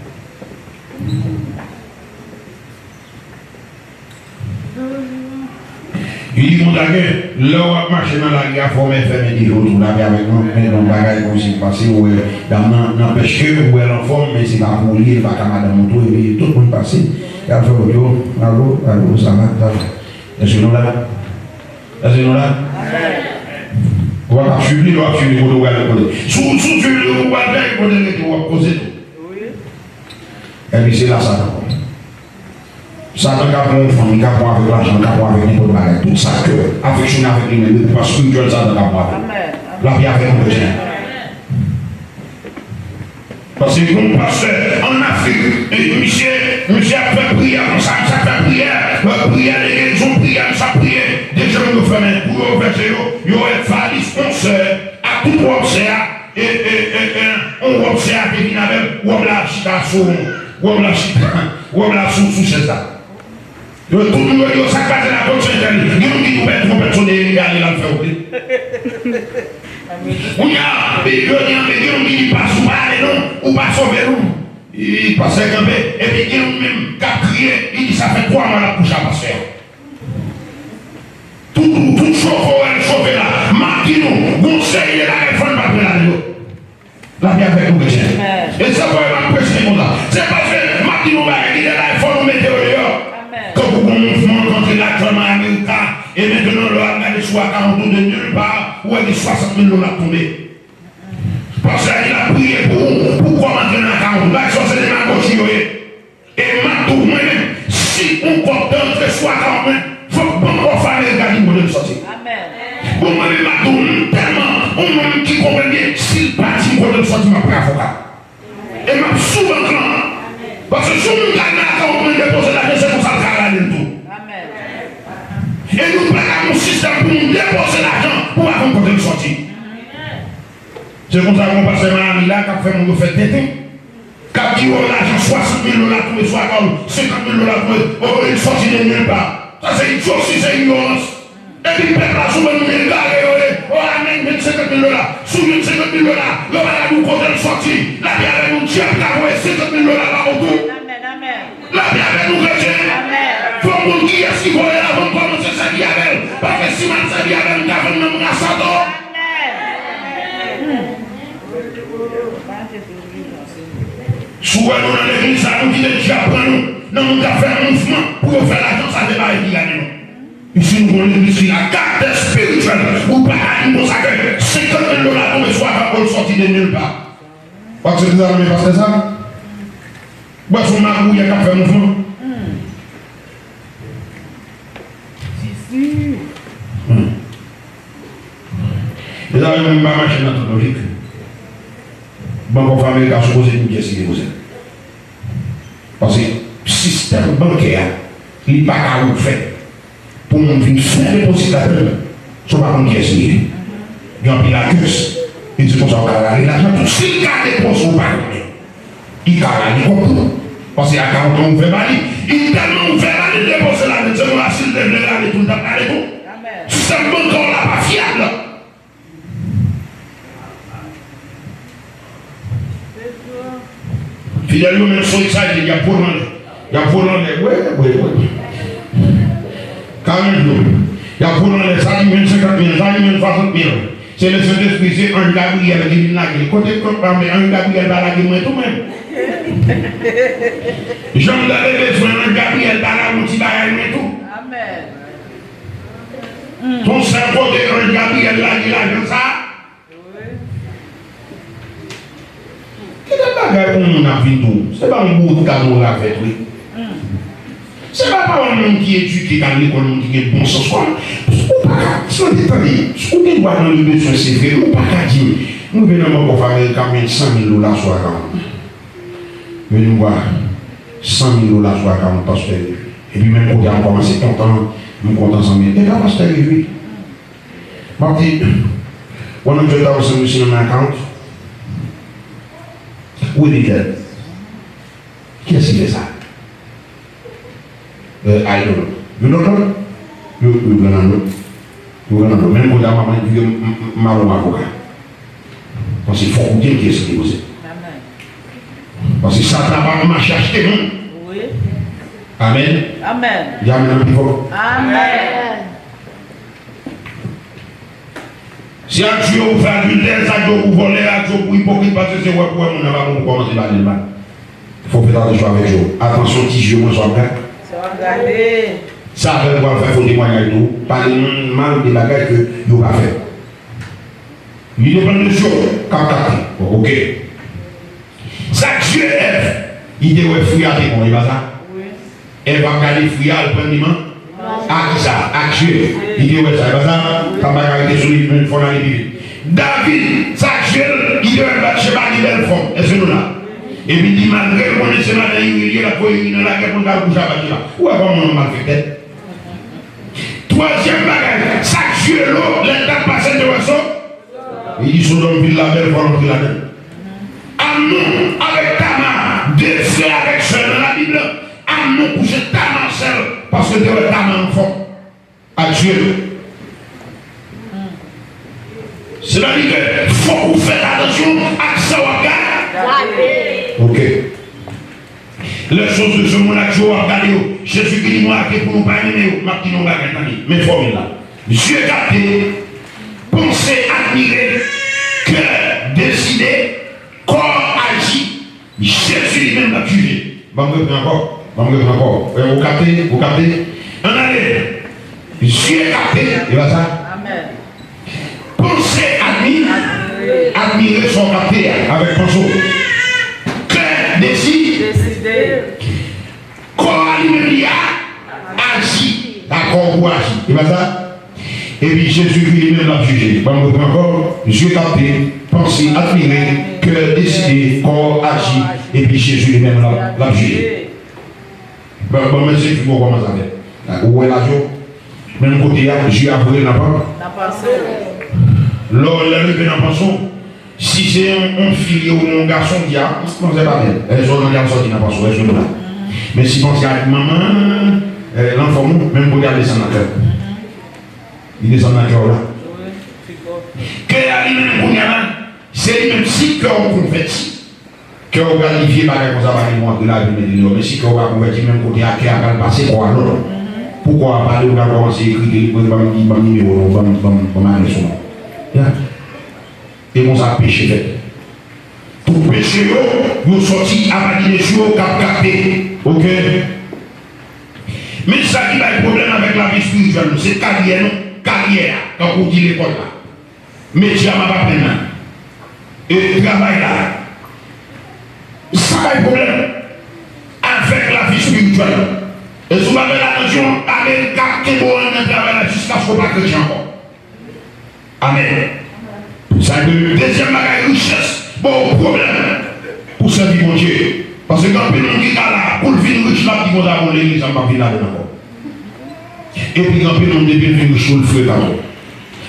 Li di konsa ke lè w ap mache nan lari a, fò w mèt fèmen de je w tou, lapè avèk nou, men yon bagay kòmsi m pase, ou wè dam nan, nanpèch ke ou wè l anfòm, men se pa pou li, li pa ka madanm ou tou, epi tout moun pase, y ap fè foto, alo, alo, sa va, sa va. Èske nou la? Èske nou la? Ou pa ka swiv li, lè w ap swiv li, kote w prale, kote. Si w, si w swiv li, ou pral fè kote rete, w ap koze tou. Epi se la Satan kòmanse. Satan ka pran yon fanm, li ka pran avèk lajan, li ka pran avèk nenpòt bagay. Tout sa ke afeksyone avèk li menm, epi pa espirityèl Satan ka pran avèk. Lapè avèk nou, kretyen. Paske yon pastè ann Afrik, e, misye, misye ap fè priyè konsa, misye ap fè priyè, e, priyè de gerizon, priyè, misye ap priye, de je moun yo fèmen, kou yo ouvè je yo, yo wè valis yon sè, ak tout wòb sè a, e, e, e, e, yon wòb sè a te vin avè l, wòb la chita sou, wòb la chita, wòb la sou, sou chèz la. Yo tout moun yo di yo sa k pase la, kot sentèl li. Gen moun ki di ou pèdi twonpèt sone, li ale l al fè wout li. Kounye a, yo di anpil, gen moun ki di pas, ou pa ale non, ou pa sove non. Li pastè kanpe, epi gen moun menm k ap kriye, li di sa fè twa mwa l ap kouche a pastè a. Tout, tout chofe w wè l chofe la, m ap di nou, gon seri de bagay fò n pa pran ladan yo. Lapè avèk nou, kretyen. Amèn. E se pou sa m ap preche konsa. Se paske m ap di nou bagay ki te la, fò nou mete yo deyò. Amèn. Tankou gon mouvman k antre laktyèlman Amerika, e mentnan lè w al gade sou akawont ou de nil pa, ou wè gen swasant mil dola k tonbe. Pastè a di l ap priye pou ou, pou kòb antre nan akawont ou. Bagay sa yo se demagoji yo ye. E m ap di w, mwen menm, si yon kòb te antre sou akawont mwen, fòk Bank of America di m kote l sòti. Amèn. Bon, mwen menm, m ap di w, m tèlman yon moun ki konprann byen, si l pa di m kote l sòti, m ap pran avoka. E m ap sou bank lan. Paske si yon moun ka nan akawont mwen depoze lajan, se konsa l ka rale l tou. Amèn. E nou pa ka gen yon sistèm pou moun depoze lajan pou pa konn kote l sòti. Se konsa, gon pastè Miami la k ap fè moun yo fè tenten. K ap di, o, lajan swasant mil dola tonbe sou akawont, senkant mil dola tonbe, o, li sòti de nil pa. Sa se idyoti, se inyorans. Epi pèp la sou bann moun egare yo ye. O, amèn, men senkant mil dola. Si w jwenn senkant mil dola, yo pa ka di w kote l sòti. Lapè avèk nou, dyab ka voye senkant mil dola ba w tou. Amèn, amèn. Lapè avèk nou, kretyen. Amèn. Fò m konn kiyès ki voye l avan m kòmanse sèvi avè l. Paske si m al sèvi avè l, m ka vann nanm m rasa tou. Amèn. Si w wè nou nan legliz la, nou kite dyab pran nou nan moun k ap fè mouvman pou yo fè lajan, sa se bagay ki gade nou. Isi nou gon legliz ki a karaktè espirityèl, ou pa ka di m konsa ke senkant mil dola tonbe sou akawont ou, l sòti de nil pa. W aksepte sa nan men pastè sa? W wè se yon magouyè k ap fè mouvman. Hmm. E sa menm pa mache nan tout lojik. Bank of America sipoze di w kiyès ki depoze l. Paske sistèm bankè a, li pa ka ouvè pou moun vin fè depozit ladan l si w pa konn kiyès li ye. Gen anpil akis. Li di konsa w ka rale lajan tou. Si l ka depoze w pa konnen, li ka rale kòb tou. Paske akawont lan ouvè ba li. Li tèlman ouvè la, li depoze lamen, se konsa si l te vle rale tou, l t ap rale tou. Sèlman kò w la pa fyab. Fidèl yo menm so excited, y ap vote anlè. Y ap vote anlè. Wi, wi, wi. Karant jou. Y ap vote anlè. Sa ki jwenn senkant mil, sa ki jwenn swasant mil. Se Lesentespri, se anj Gabriyèl ki vin lage l. Kote kòk pa men anj Gabriyèl pa lage mwen tou menm. Jan m ta bezwen anj Gabriyèl pa lage yon ti bagay mwen tou. Amèn. Ton sèl kote anj Gabriyèl lage lajan sa. Ki lòt bagay pou moun ap vin tou? Se pa yon bout kado w ravèt wi. Se pa pawòl moun ki edike k al lekòl, moun ki gen bon sans kòm. Ou pa ka, tande, tande, ou gen dwa nan le bezwen se vre, men ou pa ka di m, m rive nan Bank of America, m jwenn san mil dola sou akawont mwen. Yo di m, wa, san mil dola sou akawont pastè Revi. Epi menm kote a m kòmanse kontan, m kontan san mil. E pa pastè Revi. M ap di, one hundred thousand you see on my account? Who did that? Kiyès ki fè sa? Eh, I don't know. You don't know? You, you gonna know. You gonna know. Menm kote a m ap di m, m, m, m al yon avoka. Paske fòk ou gen kiyès ki poze. Paske Satan pa mache achte moun. Amèn. Amèn. Di amèn an pi fò. Amèn. Si ak Dye ou fè adiltè, sa k di ou pou vòlè, ak Dye ou pou ipokrit, paske se wè pou wè moun nan pa bon pou kòmanse pale l mal. Fò w fè atansyon avèk je w. Atansyon ti je w mwen sa w ap gade. Sa w ap gade. Sa avè l pral fè fo temwayaj tou. Pale moun mal de bagay ke yo pa fè. Li depann de je w k ap kapte. Bon, oke. Sa k je Èv, li te wè fwi a te bon, e pa sa? Èv ap gade fwi a, l pran li man. Ak kisa? Ak je. Li te wè sa, e pa sa? Sa m pa ka rete sou li, men fò n ale pi vit. David, sa k je l, li te wè Batcheba gen bèl fòm. Èske nou la? Epi li di, malgre l konnen se madan Iri l ye, l ap voye Iri nan lagè pou l ka al kouche a Batcheba. Ou wè kòman yon malfektè? Twazyèm bagay, sa k je l, lè l t ap pase, l te wè so. Li di Sodòm vil la bèl, fò l antre ladan l. Amnon avèk Tama, de frè avèk sè nan Labib la, Amnon kouche Tama sèl, paske l te wè Tama anfòm. Ak je l. Sètadi ke fòk ou fè atansyon ak sa w ap gade. Gade. Ok. Les choses de ce monde ak je w ap gade yo. Jezikri di nou ake pou nou pa renmen yo. M ap di nou yon bagay, tande. Men fòmil la. Zye kapte, panse admire, kè deside, kò aji. Jezi li menm l ap jije. Ban m reprann ankò. Ban m reprann ankò. Ou kapte? Ou kapte? Ann ale. Zye kapte. E pa sa? Amèn. Panse admi-, admire sa w kapte a avèk panse w. Kè desi-, deside. Kò a li menm li a aji. Dakò pou aji. E pa sa? Epi Jezikri li menm l ap jije. Ban m reprann ankò. Zye kapte, panse admire, kè deside, kò aji. Epi Jezi li menm l ap, l ap jije. Ban, ban mwen se ki poko kòmanse avè. Ou wè la, Djo? Menm kote a, je a voye l nan pan. Nan panse w. Lè w leve nan panse w, si se yon, yon fi li ye oubyen yon gason, di a, manzè pa bèl. Èske w nan sòti nan panse w, èske nou la? Men si panse a di manman, eh, l anfòm ou, menm kote a desann nan kè w. Li desann nan kè w la. Kè a li menm kounye a la, se li menm si kè w konvèti. Kè w pral di vye bagay konsa pa gen pou antre la epi mete deyò. Men si kè w pa konvèti menm kote a, kè a pral pase kò a lòt. Pou kò a pale, ou pral kòmanse ekri, te li, ban m, ban m nimewo w non, ban m, ban m, ban m adrès ou non. Ya. E konsa peche fèt. Tout peche yo, yo sòti apati de je w k ap kapte. Oke? Men sa ki bay pwoblèm avèk lavi espirityèl nou, se karyè nou, karyè a, tankou w di lekòl la. Metye a m ap aprann nan. E travay la. Sa bay pwoblèm avèk lavi espirityèl. E si w pa fè atansyon, Amerik ap kenbe w anndan travay la jiskaske w pa kretyen ankò. Amèn. Sa vle di, dezyèm bagay, richès ba w pwoblèm pou sèvi Bondye. Paske gen anpil moun ki ka la, pou l vin rich, l ap di konsa, bon, legliz la, m p ap vin ladan l ankò. Epi gen anpil moun depi l vin rich tou l frekan.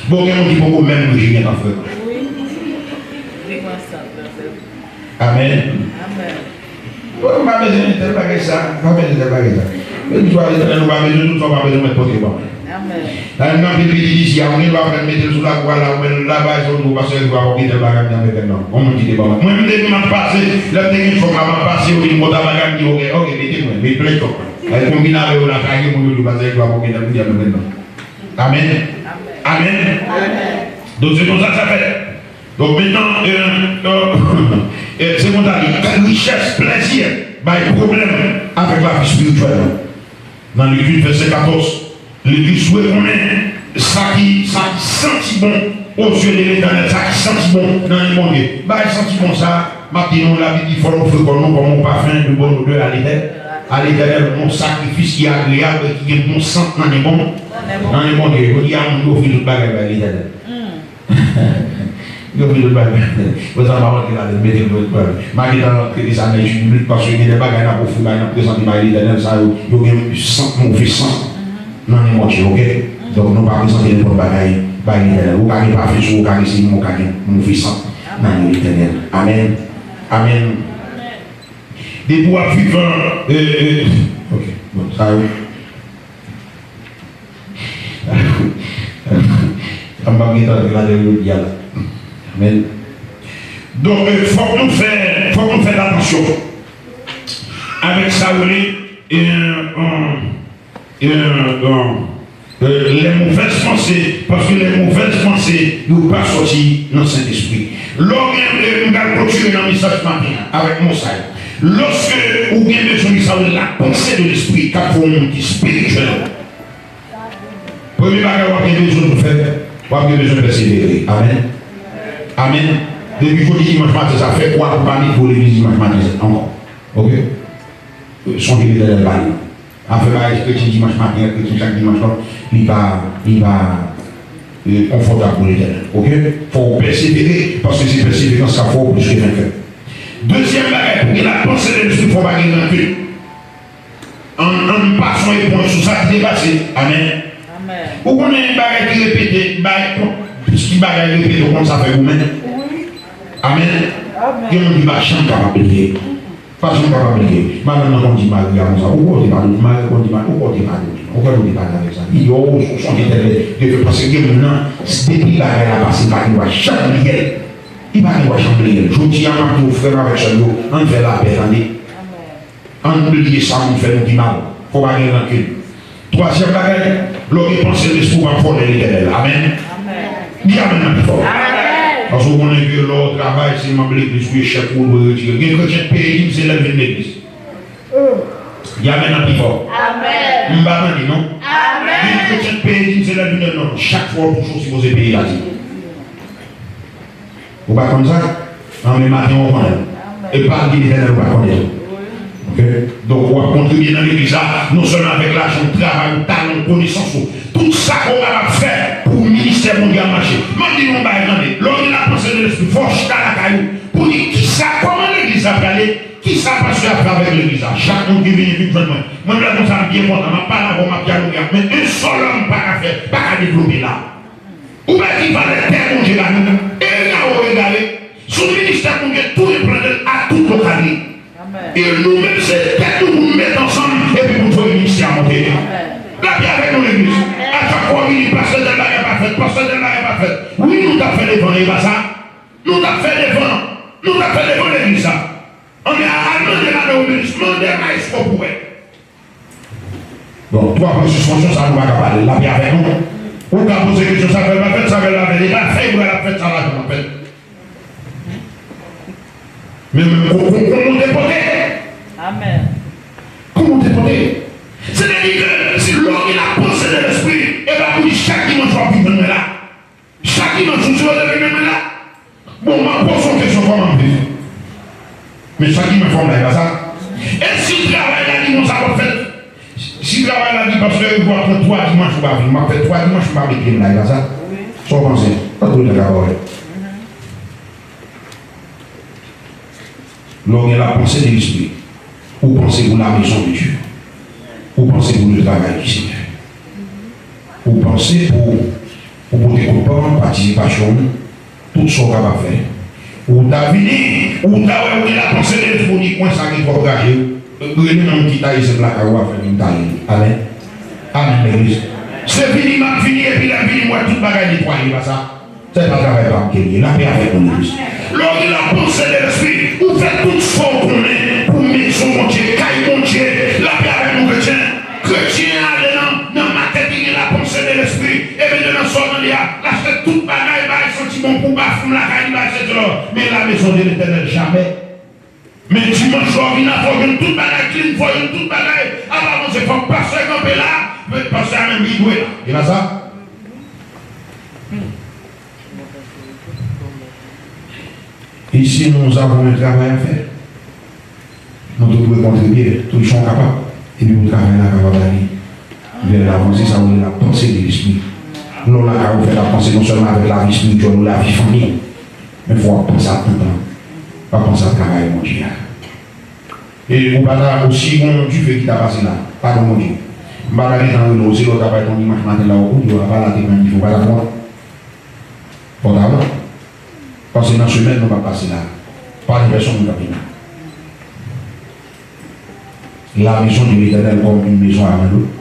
Bon, gen moun ki poko menm rich li gentan frekan. Amèn. Ou pa bezwen tèl bagay sa, ou pa bezwen tèl bagay sa. Men li di a Letènèl, ou pa bezwen tout sa, ou pa bezwen mèt pote ban mwen. Amèn. Nan anpil pitit isi a, ou gen dwa fè l mete l sou lakou a la, ou mèt l la, bay sa, ou di, pastè Rivo a gen tèl bagay, m di, a mete l non. Yon moun ki te ban mwen. Mwen, m te di, m ap pase, lè m te gen chòk la, m ap pase, yo vin bò tabaka, m di, oke, oke, mete mwen, mete plent chòk mwen. Lè konbine avè yo la, kage moun yo di, pastè Rivo a gen tèl, m di, a mete l non. Amèn. Amèn. Amèn. Donk, se konsa sa fèt. Donk, mentnan, e, e, e, se konsa li, richès, plèzi, bay pwoblèm avèk lavi espirityèl la. Nan Legliz, vèsè katòz, Legliz dwe konnen sa ki, sa ki santi bon aux yeux de l'Éternel, sa ki santi bon nan men Bondye. Bagay santi bon sa, m ap di nou, Labib di, fò n ofri kò nou kòm yon pafen de bonne odeur à l'Éternel, à l'Éternel, yon sakrifis ki agreyab e ki gen bon sant nan men Bon-, nan men Bondye. Yo di a moun yo ofri tout bagay bay Letènèl. Yo vin tout bagay. Bon, sa m pa rantre ladan l, mete l pou, pou, m a gentan trete sa nan etid biblik, paske gen de bagay n ap ofri bay, n ap prezante bay Letènèl, sa yo, yo gen sant, move sant nan men Bondye, oke? Donk, nou pa prezante nenpòt bagay bay Letènèl. Ou ka gen pafen sou ou, ou ka gen silimen, ou ka gen move sant nan men Letènèl. Amèn. Amèn. Depi w ap viv an, e, e, oke, bon, sa yo. Sa m p ap gentan antre ladan l jodi a la. Amèn. Donk, e, fòk nou fè, fòk nou fè atansyon avèk sa yo rele, e, e, e, e, les mauvaises pensées, paske les mauvaises pensées, yo pa sòti nan Sentespri. Lè w gen, e, m pral kontinye nan mesaj maten an avèk mo sa yo. Lòske ou gen bezwen de sa yo rele la pensée de l'esprit, k ap fè yon moun ki espirityèl, premye bagay w ap gen bezwen pou fè, w ap gen bezwen pèsevere. Amèn. Amèn. Depi jodi dimanch maten sa, fè kwa pou pa met vo legliz dimanch maten sa ankò. Oke? Sonje Letènèl pale. Afè bagay kretyen dimanch maten ak kretyen chak dimanch lan, li pa, li pa, e, konfòtab pou Letènèl. Oke? Fò w pèsevere, paske se pèseverans k ap fè w plis ke venkè. Dezyèm bagay, pou gen la panse de lespri, fò w pa gen rankin. Ann, ann pase yon eponj sou sa ki te pase. Amèn. Amèn. Ou konnen yon bagay ki repete, bay, ki bagay repete, ou konn sa fè goumen. Amèn. Amèn. Gen moun ki pa janm kapab bliye. Pa janm kapab bliye. Madanm nan konn di mari a konsa, ou kwè w te padone, mari a konn di mari, ou kwè w te padone, ou kwè nou te pale avèk sa. Li di, o, ou sonje tèl lè, de fè, paske gen moun nan, depi bagay la pase, li pa gen dwa janm bliye l. Li pa gen dwa janm bliye l. Jodi a, m ap di w, frè m avèk sè m yo, ann fè lapè, tande. Ann bliye sa moun fè nou ki mal. Fò pa gen rankin. Twazyèm bagay, lè w gen panse lespri, w p ap fò nan Letènèl. Amèn. Amèn. Di amèn nan pi fò. Amèn. Paske w konnen ke lè w travay, se manm legliz ou ye, chèf ou, ou dwe retire. Gen kretyen k peye dim, se lè l vin legliz. Di amèn nan pi fò. Amèn. M pa tande, non. Amèn. Gen kretyen k peye dim, se lè l vin legliz, non. Chak fwa w touche, w sipoze peye ladim. Ou pa konn sa? Anben maten w konnen l. E pa di Letènèl ou pa konnen l. Oke? Donk, w ap kontribye nan legliz la, non sèlman avèk lajan w, travay ou, talan w, konesans ou, tout sa ke w kapab fè pou ministè Bondye a mache. M ap di nou yon bagay, tande. Lè w gen la panse de lespri, fò w chita lakay ou pou di kisa, kòman legliz la prale, kisa pastè a ap fè avèk legliz la. Chak moun ki vini, vin jwenn mwen. Mwen, lè konsa, m byen kontan, m ap pale avè w, m ap dyaloge avè w. Men yon sèl òm pa ka fè, pa ka devlope la. Ou mèt di valè tè Bondye ba nou. Erra o errare, sou ministè Bondye tou enplante l a tout lokal li. Amèn. E nou menm se tèt nou pou nou met ansanm epi pou n fè ministè a monte. Amèn. Lapè avèk nou legliz. A chak fwa w vini, pastè tèl bagay pa fèt, pastè tèl bagay pa fèt. Wi, nou t ap fè devan, e pa sa? Nou t ap fè devan. Nou t ap fè devan legliz sa. Anben, al mande madan Romulus, mande Maestro pou wè. Bon, twa pwen sispansyon sa nou pa ka pale. Lapè avèk nou. Ou ka poze kesyon, sa fè l pa fèt, sa fè l pa fèt. E pa fè l ap fèt, sa lajan ap fèt. Men menm kon, kon, kon monte pote. Amèn. Kon monte pote. Sètadi ke si lè w gen la panse de lespri, e pa pou di chak dimanch w ap vin jwenn mwen la. Chak dimanch ou sipoze vin jwenn mwen la. Bon, m ap poze w kesyon, kòman m viv? Men chak dimanch fò m la, e pa sa? E si travay la di konsa w ap fèt? Si travay la di pastè Hugo ap pran twa dimanch ou pa vin, m ap fè twa dimanch m pa met pye m la, e pa sa? Sa w panse? Sa w dwe nan ka wè. Lè w gen la panse de lespri, ou panse pou la maison de Dieu. Ou panse pou le travay du Seigneur. Ou panse pou, pou pote kout pa w, patisipasyon w, tout sa w kapab fè. Ou ta vini, ou ta wè ou gen la panse de lespri, ou di kwen sa ki twòp raje. Rele nan yon ti taye senp lakay ou a fè vin taye. Amèn. Amèn, legliz. Se vini, m ap vini, epi lè m vini, m wè tout bagay netwaye, pa sa? Se pa travay pa m ke l ye. Lapè avèk nou, legliz. Lè w gen la panse de lespri, ou fè tout sa w konnen pou mezon Bondye, kay Bondye. Lapè avèk nou, kretyen. Kretyen ale nan, nan makèt, li gen la panse de lespri. Epi de nan sa w tande a, l achte tout bagay, bay santi bon pou bafon lakay li, bay etsetera. Men la maison de l'Éternel, jamè. Men dimanch, lè w vin la, fò w jwenn tout bagay clean, fò w jwenn tout bagay ap avanse. Fòk pastè kanpe la, men pastè a menm, li dwe la. E pa sa? Ici, nous avons un travail à faire. Nou tout dwe kontribye, tout jan w kapab, epi pou travay la kapab ale vè lavanse, sa w rele la panse de lespri. Lè w lakay ou fè la panse non sèlman avèk lavi espirityèl ou, lavi fanmi w, men fò w ap panse a tanp lan, w ap panse a travay Bondye a. E ou pa ta, ou si gon dife ki ta pase la, padon Bondye. M pa ta gentan rele w, se lè w ta bay ton imaj maten la, ou koute, w apa la te pran dife, ou pa ta pran. Fò w ta wont. Paske nan semèn nou p ap pase la. Pa gen pèsonn moun k ap vin la. La maison de l'Éternel comme une maison abandonnée.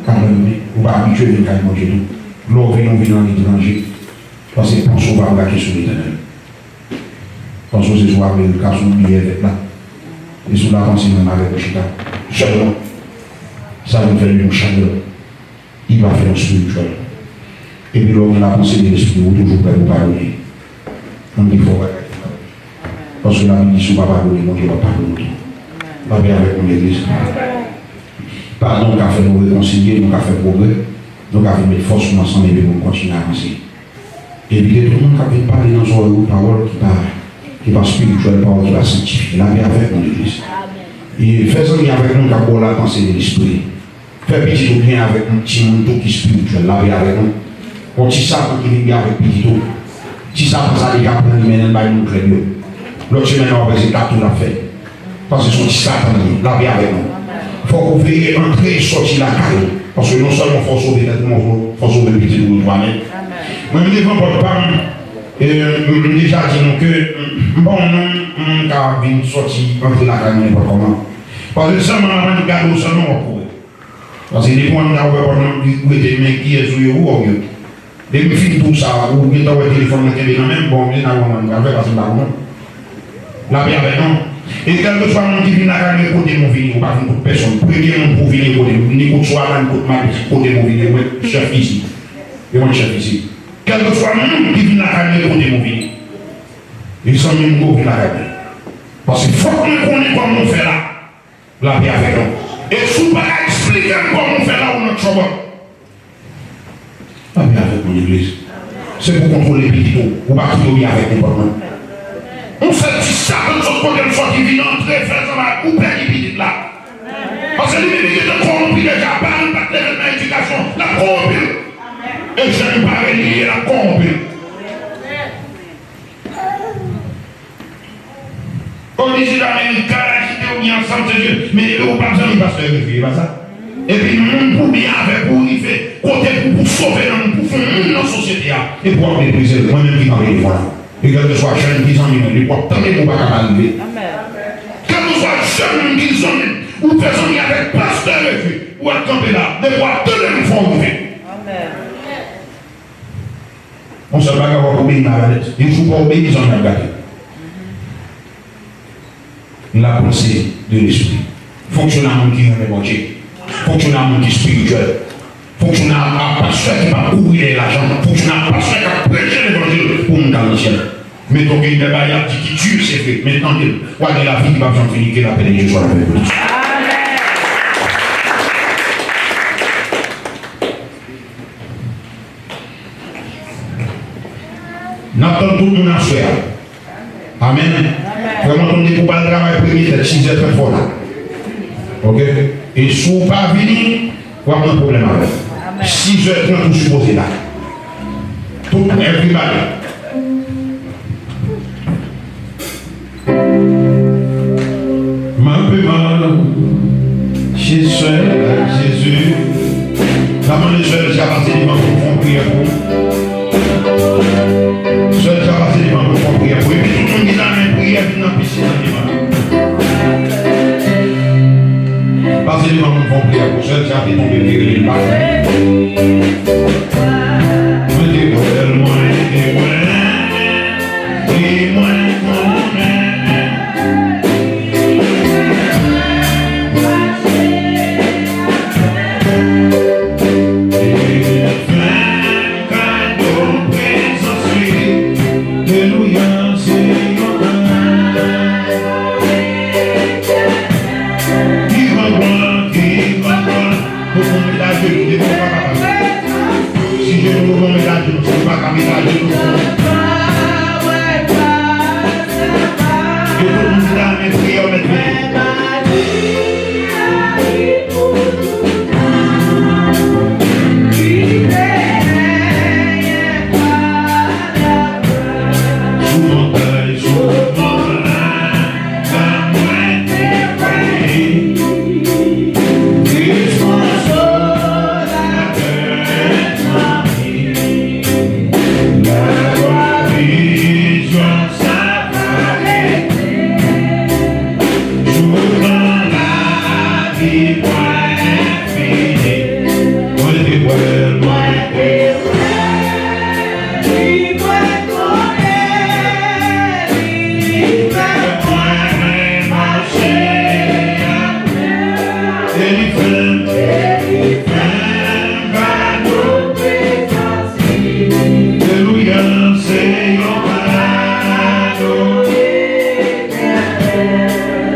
Abandone. Ou pa abitye vin kay Bondye tou. Lè w vini, ou vin an etranje. Paske panse w pa brake sou Letènèl. Panse w se sou Amerika, sou biyè vèt la. E sou lapanse menm avèk ou chita. Sèlman, sa vin fè li yon chandèl. Li pa fè nou espirityèl. Epi lè w gen lapanse de lespri, ou toujou prè pou padone. Moun ki fè w bagay ki mal. Paske Labib di, si w pa padone, Bondye p ap padone w tou. Lapè avèk nou, legliz. Padon ka fè nou rekonsilye, nou ka fè pwogrè, nou ka vin met fòs nou ansanm epi pou nou kontinye avanse. Evite tout moun k ap vin pale nan zòrèy ou pawòl ki pa, ki pa espirityèl, pawòl ki pa sanktifye. Lapè avèk nou, legliz. E fè zanmi avèk moun k ap ba w lapanse de lespri. Fè pitit ou byen avèk yon timoun tou ki espirityèl. Lapè avèk nou. Yon ti satan ki vin byen avèk pitit ou. Ti satan sa deja pran li mennen l bay moun krèd yo. Lòt semèn nan w ap wè se tatou l ap fè. Paske se yon ti satan li ye. Lapè avèk nou. Fòk ou veye antre e sòti lakay ou. Paske non sèlman fò w sove tèt ou, men fò w sove pitit ou tou. Amèn. Mwen, m devan pòt pa m, e, m, m deja di nou ke m, m pa yon moun, m ka vin sòti, antre lakay mwen nenpòt kòman. Paske sèlman m ap gade w sèlman w ap kouri. Paske depi w antre a ouvè pòt lan, ou rete men kiyès ou ye, ou wè w yo. Depi m fin di w sa, ou gentan wè telefòn nan kenbe nan men m, bon, m gen nan yon moun pral fè, paske m pa konnen. Lapè avèk nou. E kèlkeswa moun ki vin lakay mwen, kote nou vini, ou pa vin kot pèsonn. Premye moun pou vini kote m, ni kot Soana, ni kot Malis, kote nou vini, mwen chèf isi. E mwen chèf isi. Kèlkeswa moun ki vin lakay mwen, kote nou vini. E zanmi m, ou vin lakay mwen. Paske fòk mwen konnen kòman w fè la. Lapè avèk nou. E si w pa ka eksplike m kòman w fè la, ou nan trouble. Lapè avèk nou, legliz. Se pou kontwole pitit ou. Ou pa kite yo byen avèk nenpòt moun. Yon sèl ti satan sot kote l sòti vin antre fè zanmay ou pèdi pitit la. Paske li menm li gentan kòwonpi deja, paran l pa t leve l nan edikasyon, l ap kòwonpi l. E jèn parèy li ye, l ap kòwonpi l. Konn isit Amerik, kay la kite w byen ansanm, se Dye. Men ou p ap janm pastè Refi, e pa sa? Epi moun pou byen avèk ou rive kote pou, pou sove nan moun, pou fè moun nan sosyete a, epi w ap meprize l. Mwen menm ki kanpe devan la. E kèlkeswa jèn ki zanmi mwen, li p ap tande m ou pa ka pa rive. Kèlkeswa jèn moun ki zanmi m, ou fè zanmi avèk pastè Refi, ou ap kanpe la, depi w ap tande m fò w rive. Yon sèl bagay, w ap obeyi malonèt. Yon jou w pa obeyi, zanmi ap gate. La panse de lespri. Fonksyone a moun ki renmen Bondye. Fonksyone a moun ki espirityèl. Fonksyone a, a pastè ki p ap kouri dèyè lajan. Fonksyone a pastè k ap preche levanjil pou moun k al nan syèl. Men tonke yon bagay y ap di ki di, se vre. Men tande l. W a gen lavi ki p ap janm fini, ke lapè de Dye swa avèk nou. N ap tann tout moun aswè a. Amèn. Frè m, antann depi w pral travay premye tèt, sizè trant fò la. Oke? E si w pa vini, w ap nan pwoblèm avè l. Sizè trant ou sipoze la. Tout, everybody. M ape mal che sè la Jezi. N ap mande sè Elsa pase devan pou fè yon priyè pou ou. Sè Elsa pase devan pou fè yon priyè pou ou. Epi tout E mwen konnen. Li fè m kado prezans li. Alelouya, se yon kado. Ki gran glwa, ki gran glwa. Tout moun met ajenou, depi ou pa kapab. Si jenou ou bon, met ajenou, si ou pa ka met ajenou, e tout moun ki ta renmen priyè, ou mèt vini. Sou montay, sou montay. Alelouya, se yon kado.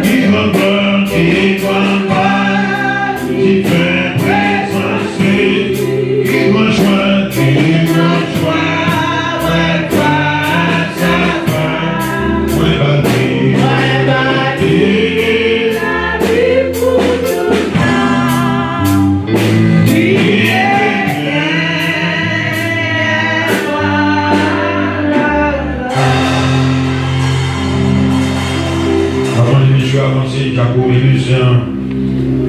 Ki gran glwa, ki gran glwa, ki fè prezans li. Ki gran jwa, ki gran jwa, mwen fas a fas. Mwen bati, mwen bati. Avan mesye avanse, Jacob Elusian,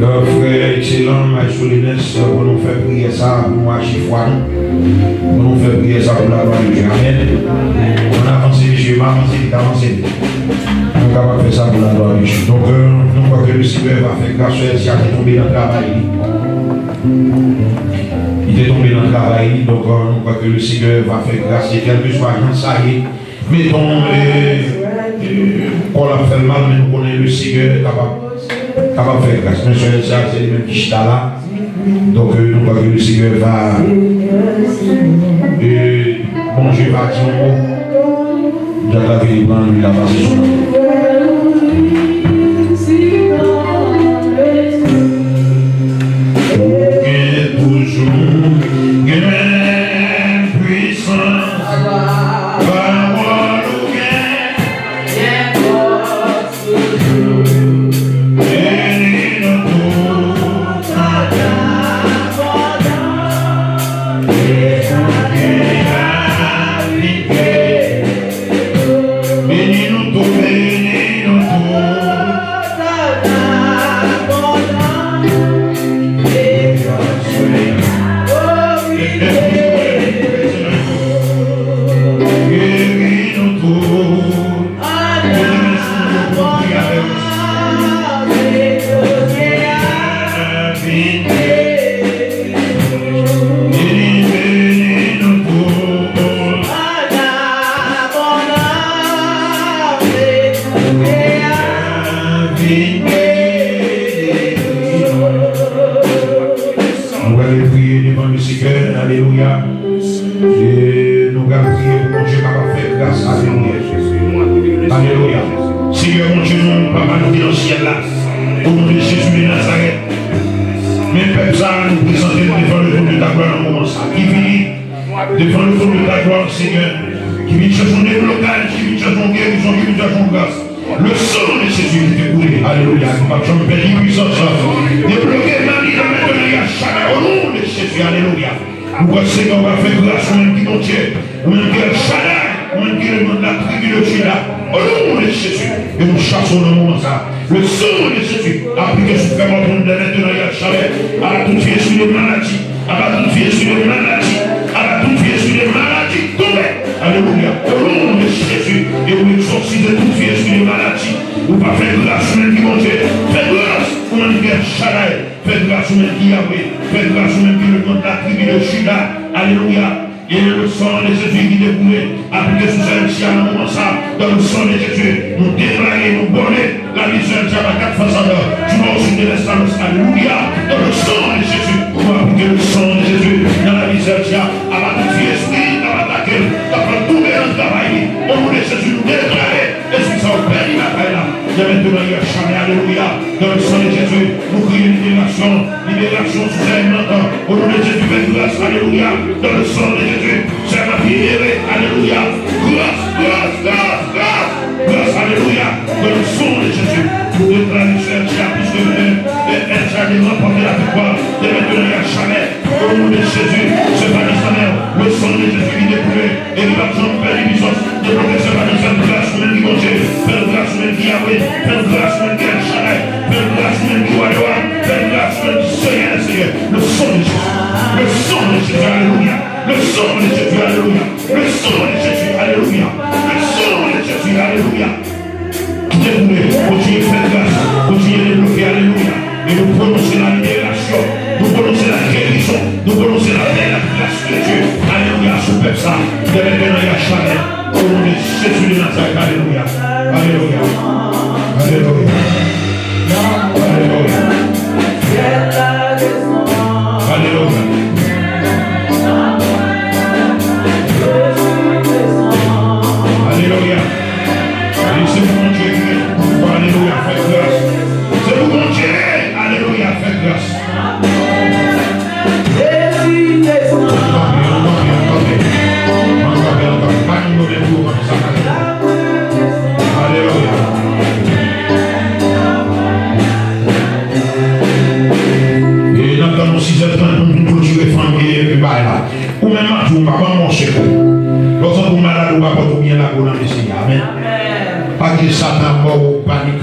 frè ekselan, Maestro Lenès, pou nou fè priyè sa, pou nou aji fwa nou, pou nou fè priyè sa pou la glwa de Dye. Amèn. Ann avanse, mesye, m avanse, vit avanse. Nou kapab fè sa pou la glwa de Dye. Donk, euh, nou kwè ke le Senyè va fè gras, frè Elsia te tonbe nan travay li. Li te tonbe nan travay li, donk, euh, nou kwè ke le Senyè va fè gras, e kèlkeswa jan sa ye, meton, e, e, kò l ap fè l mal, men nou konnen le Senyè kapab, kapab fè gras. Men sè Elsia, se li menm ki chita la. Donk, euh, nou kwè ke le Senyè va, euh, Bondye va di yon mo. Djab la vini pran lwil la pase sou nou. Ou gen toujou gen menm pwisans. Pawòl ou gen. Beni nou tout an abondans. Beni nou tout, beni nou tout an abondans. Geri nou tout. Nou prale priye devan le Senyè, alelouya. E nou pral priye pou Bondye kapab fè gras. Alelouya. Alelouya. Senyè Bondye nou, Papa nou ki nan syèl la, o non de Jezi de Nazarèt, men pèp sa a nou prezante l devan le trône de ta gloire nan moman sa a. Ki vini devan le trône de ta gloire, Senyè, ki vin chèche yon deblokaj, ki vin chèche yon gerizon, ki vin chèche yon gras. Le sang de Jésus ki te koule, alelouya, ki p ap janm pèdi pwisans. Debloke Mali la mentnan, Yahshua, o non de Jezi, alelouya. Nou kwè, Senyè, w ap fè gras, ou menm ki Bondye, ou menm ki El Shaddai, ou menm ki le grand, la tribu de Juda, o non de Jezi, e nou chase w nan moman sa. Le sang de Jésus aplike sou fè mò pou nou dè mentnan, Yahshua, a tout vye espri de maladi, aba tout vye espri de maladi, aba tout vye espri de maladi, tonbe. Alelouya. O non de Jezi, e ou egzòsize tout vye espri de maladi. Ou pa fè gras, ou menm ki Bondye. Fè gras, ou menm ki El Shaddai. Fè gras, ou menm ki Yahweh. Fè gras, ou menm ki le grand, la tribu de Juda. Alelouya. Et le sang de Jésus qui découlait, appliqué sou sèl ti a nan moman sa, dans le sang de Jésus, nou deklare, nou bòne lavi sèl ti a pa kat fas adan, du nord au sud, de l'est à l'ouest, alelouya, dans le sang de Jésus, nou aplike le sang de Jésus nan lavi sèl ti a, apa tout vye espri k ap atake l, k ap fè l tonbe nan travay li, o non de Jezi, nou deklare, espri sa yo pèdi batay la, dè mentnan e a jamè, alelouya, dans le sang de Jésus, nou kriye liberasyon, liberasyon sou sèl nan tan, o non de Jezi, fè gras, alelouya, dans le sang de Jésus, sèl nan libere, alelouya, gras, gras, gras, gras, gras, alelouya, dans le sang de Jésus, nou deklare sèl ti a plis ke menm, e èl ti a de ranpòte laviktwa, dè mentnan e a jamè, o non de Jezi, se pa nan sanèl, le sang de Jésus qui découle, e li p ap janm pèdi pisans, debloke se pa nan sèl gras ou menm ki Bondye, fè l gras ou menm ki Yahweh, fè l gras ou menm ki El Shaddai, fè l gras ou menm ki Wa dè wa, fè l gras ou menm ki Senyè dè senyè, le sang de Jésus, le sang de Jésus, alelouya, le sang de Jésus, alelouya, le sang de Jésus, alelouya, le sang de Jésus, alelouya. Dekoule, kontinye fè gras, kontinye debloke, alelouya. E nou pwononse la liberasyon, nou pwononse la gerizon, nou pwononse la pè, la gras de Dye, alelouya, sou pèp sa, dè mentnan e a jamè, o non de Jezi de Nazarèt, alelouya, alelouya, alelouya, alelouya, alelouya. Alelouya. E se pou Bondye ki gen tout pouvwa. Alelouya. Fè gras. Se pou Bondye. Alelouya. Fè gras. Ann kanpe, ann kanpe, ann kanpe. Ann kanpe, ann kanpe. Pa gen pwoblèm pou yo kanpe sa. Alelouya. E n ap tann nou sizè trant pou nou klotire fanmi e bagay la. Ou menm ap di w pa ban mwen yon sekou. Lè w santi w malad, ou pa pòt ou byen lage w nan men Seyè a. Amèn. Pa kite Satan ba w panik.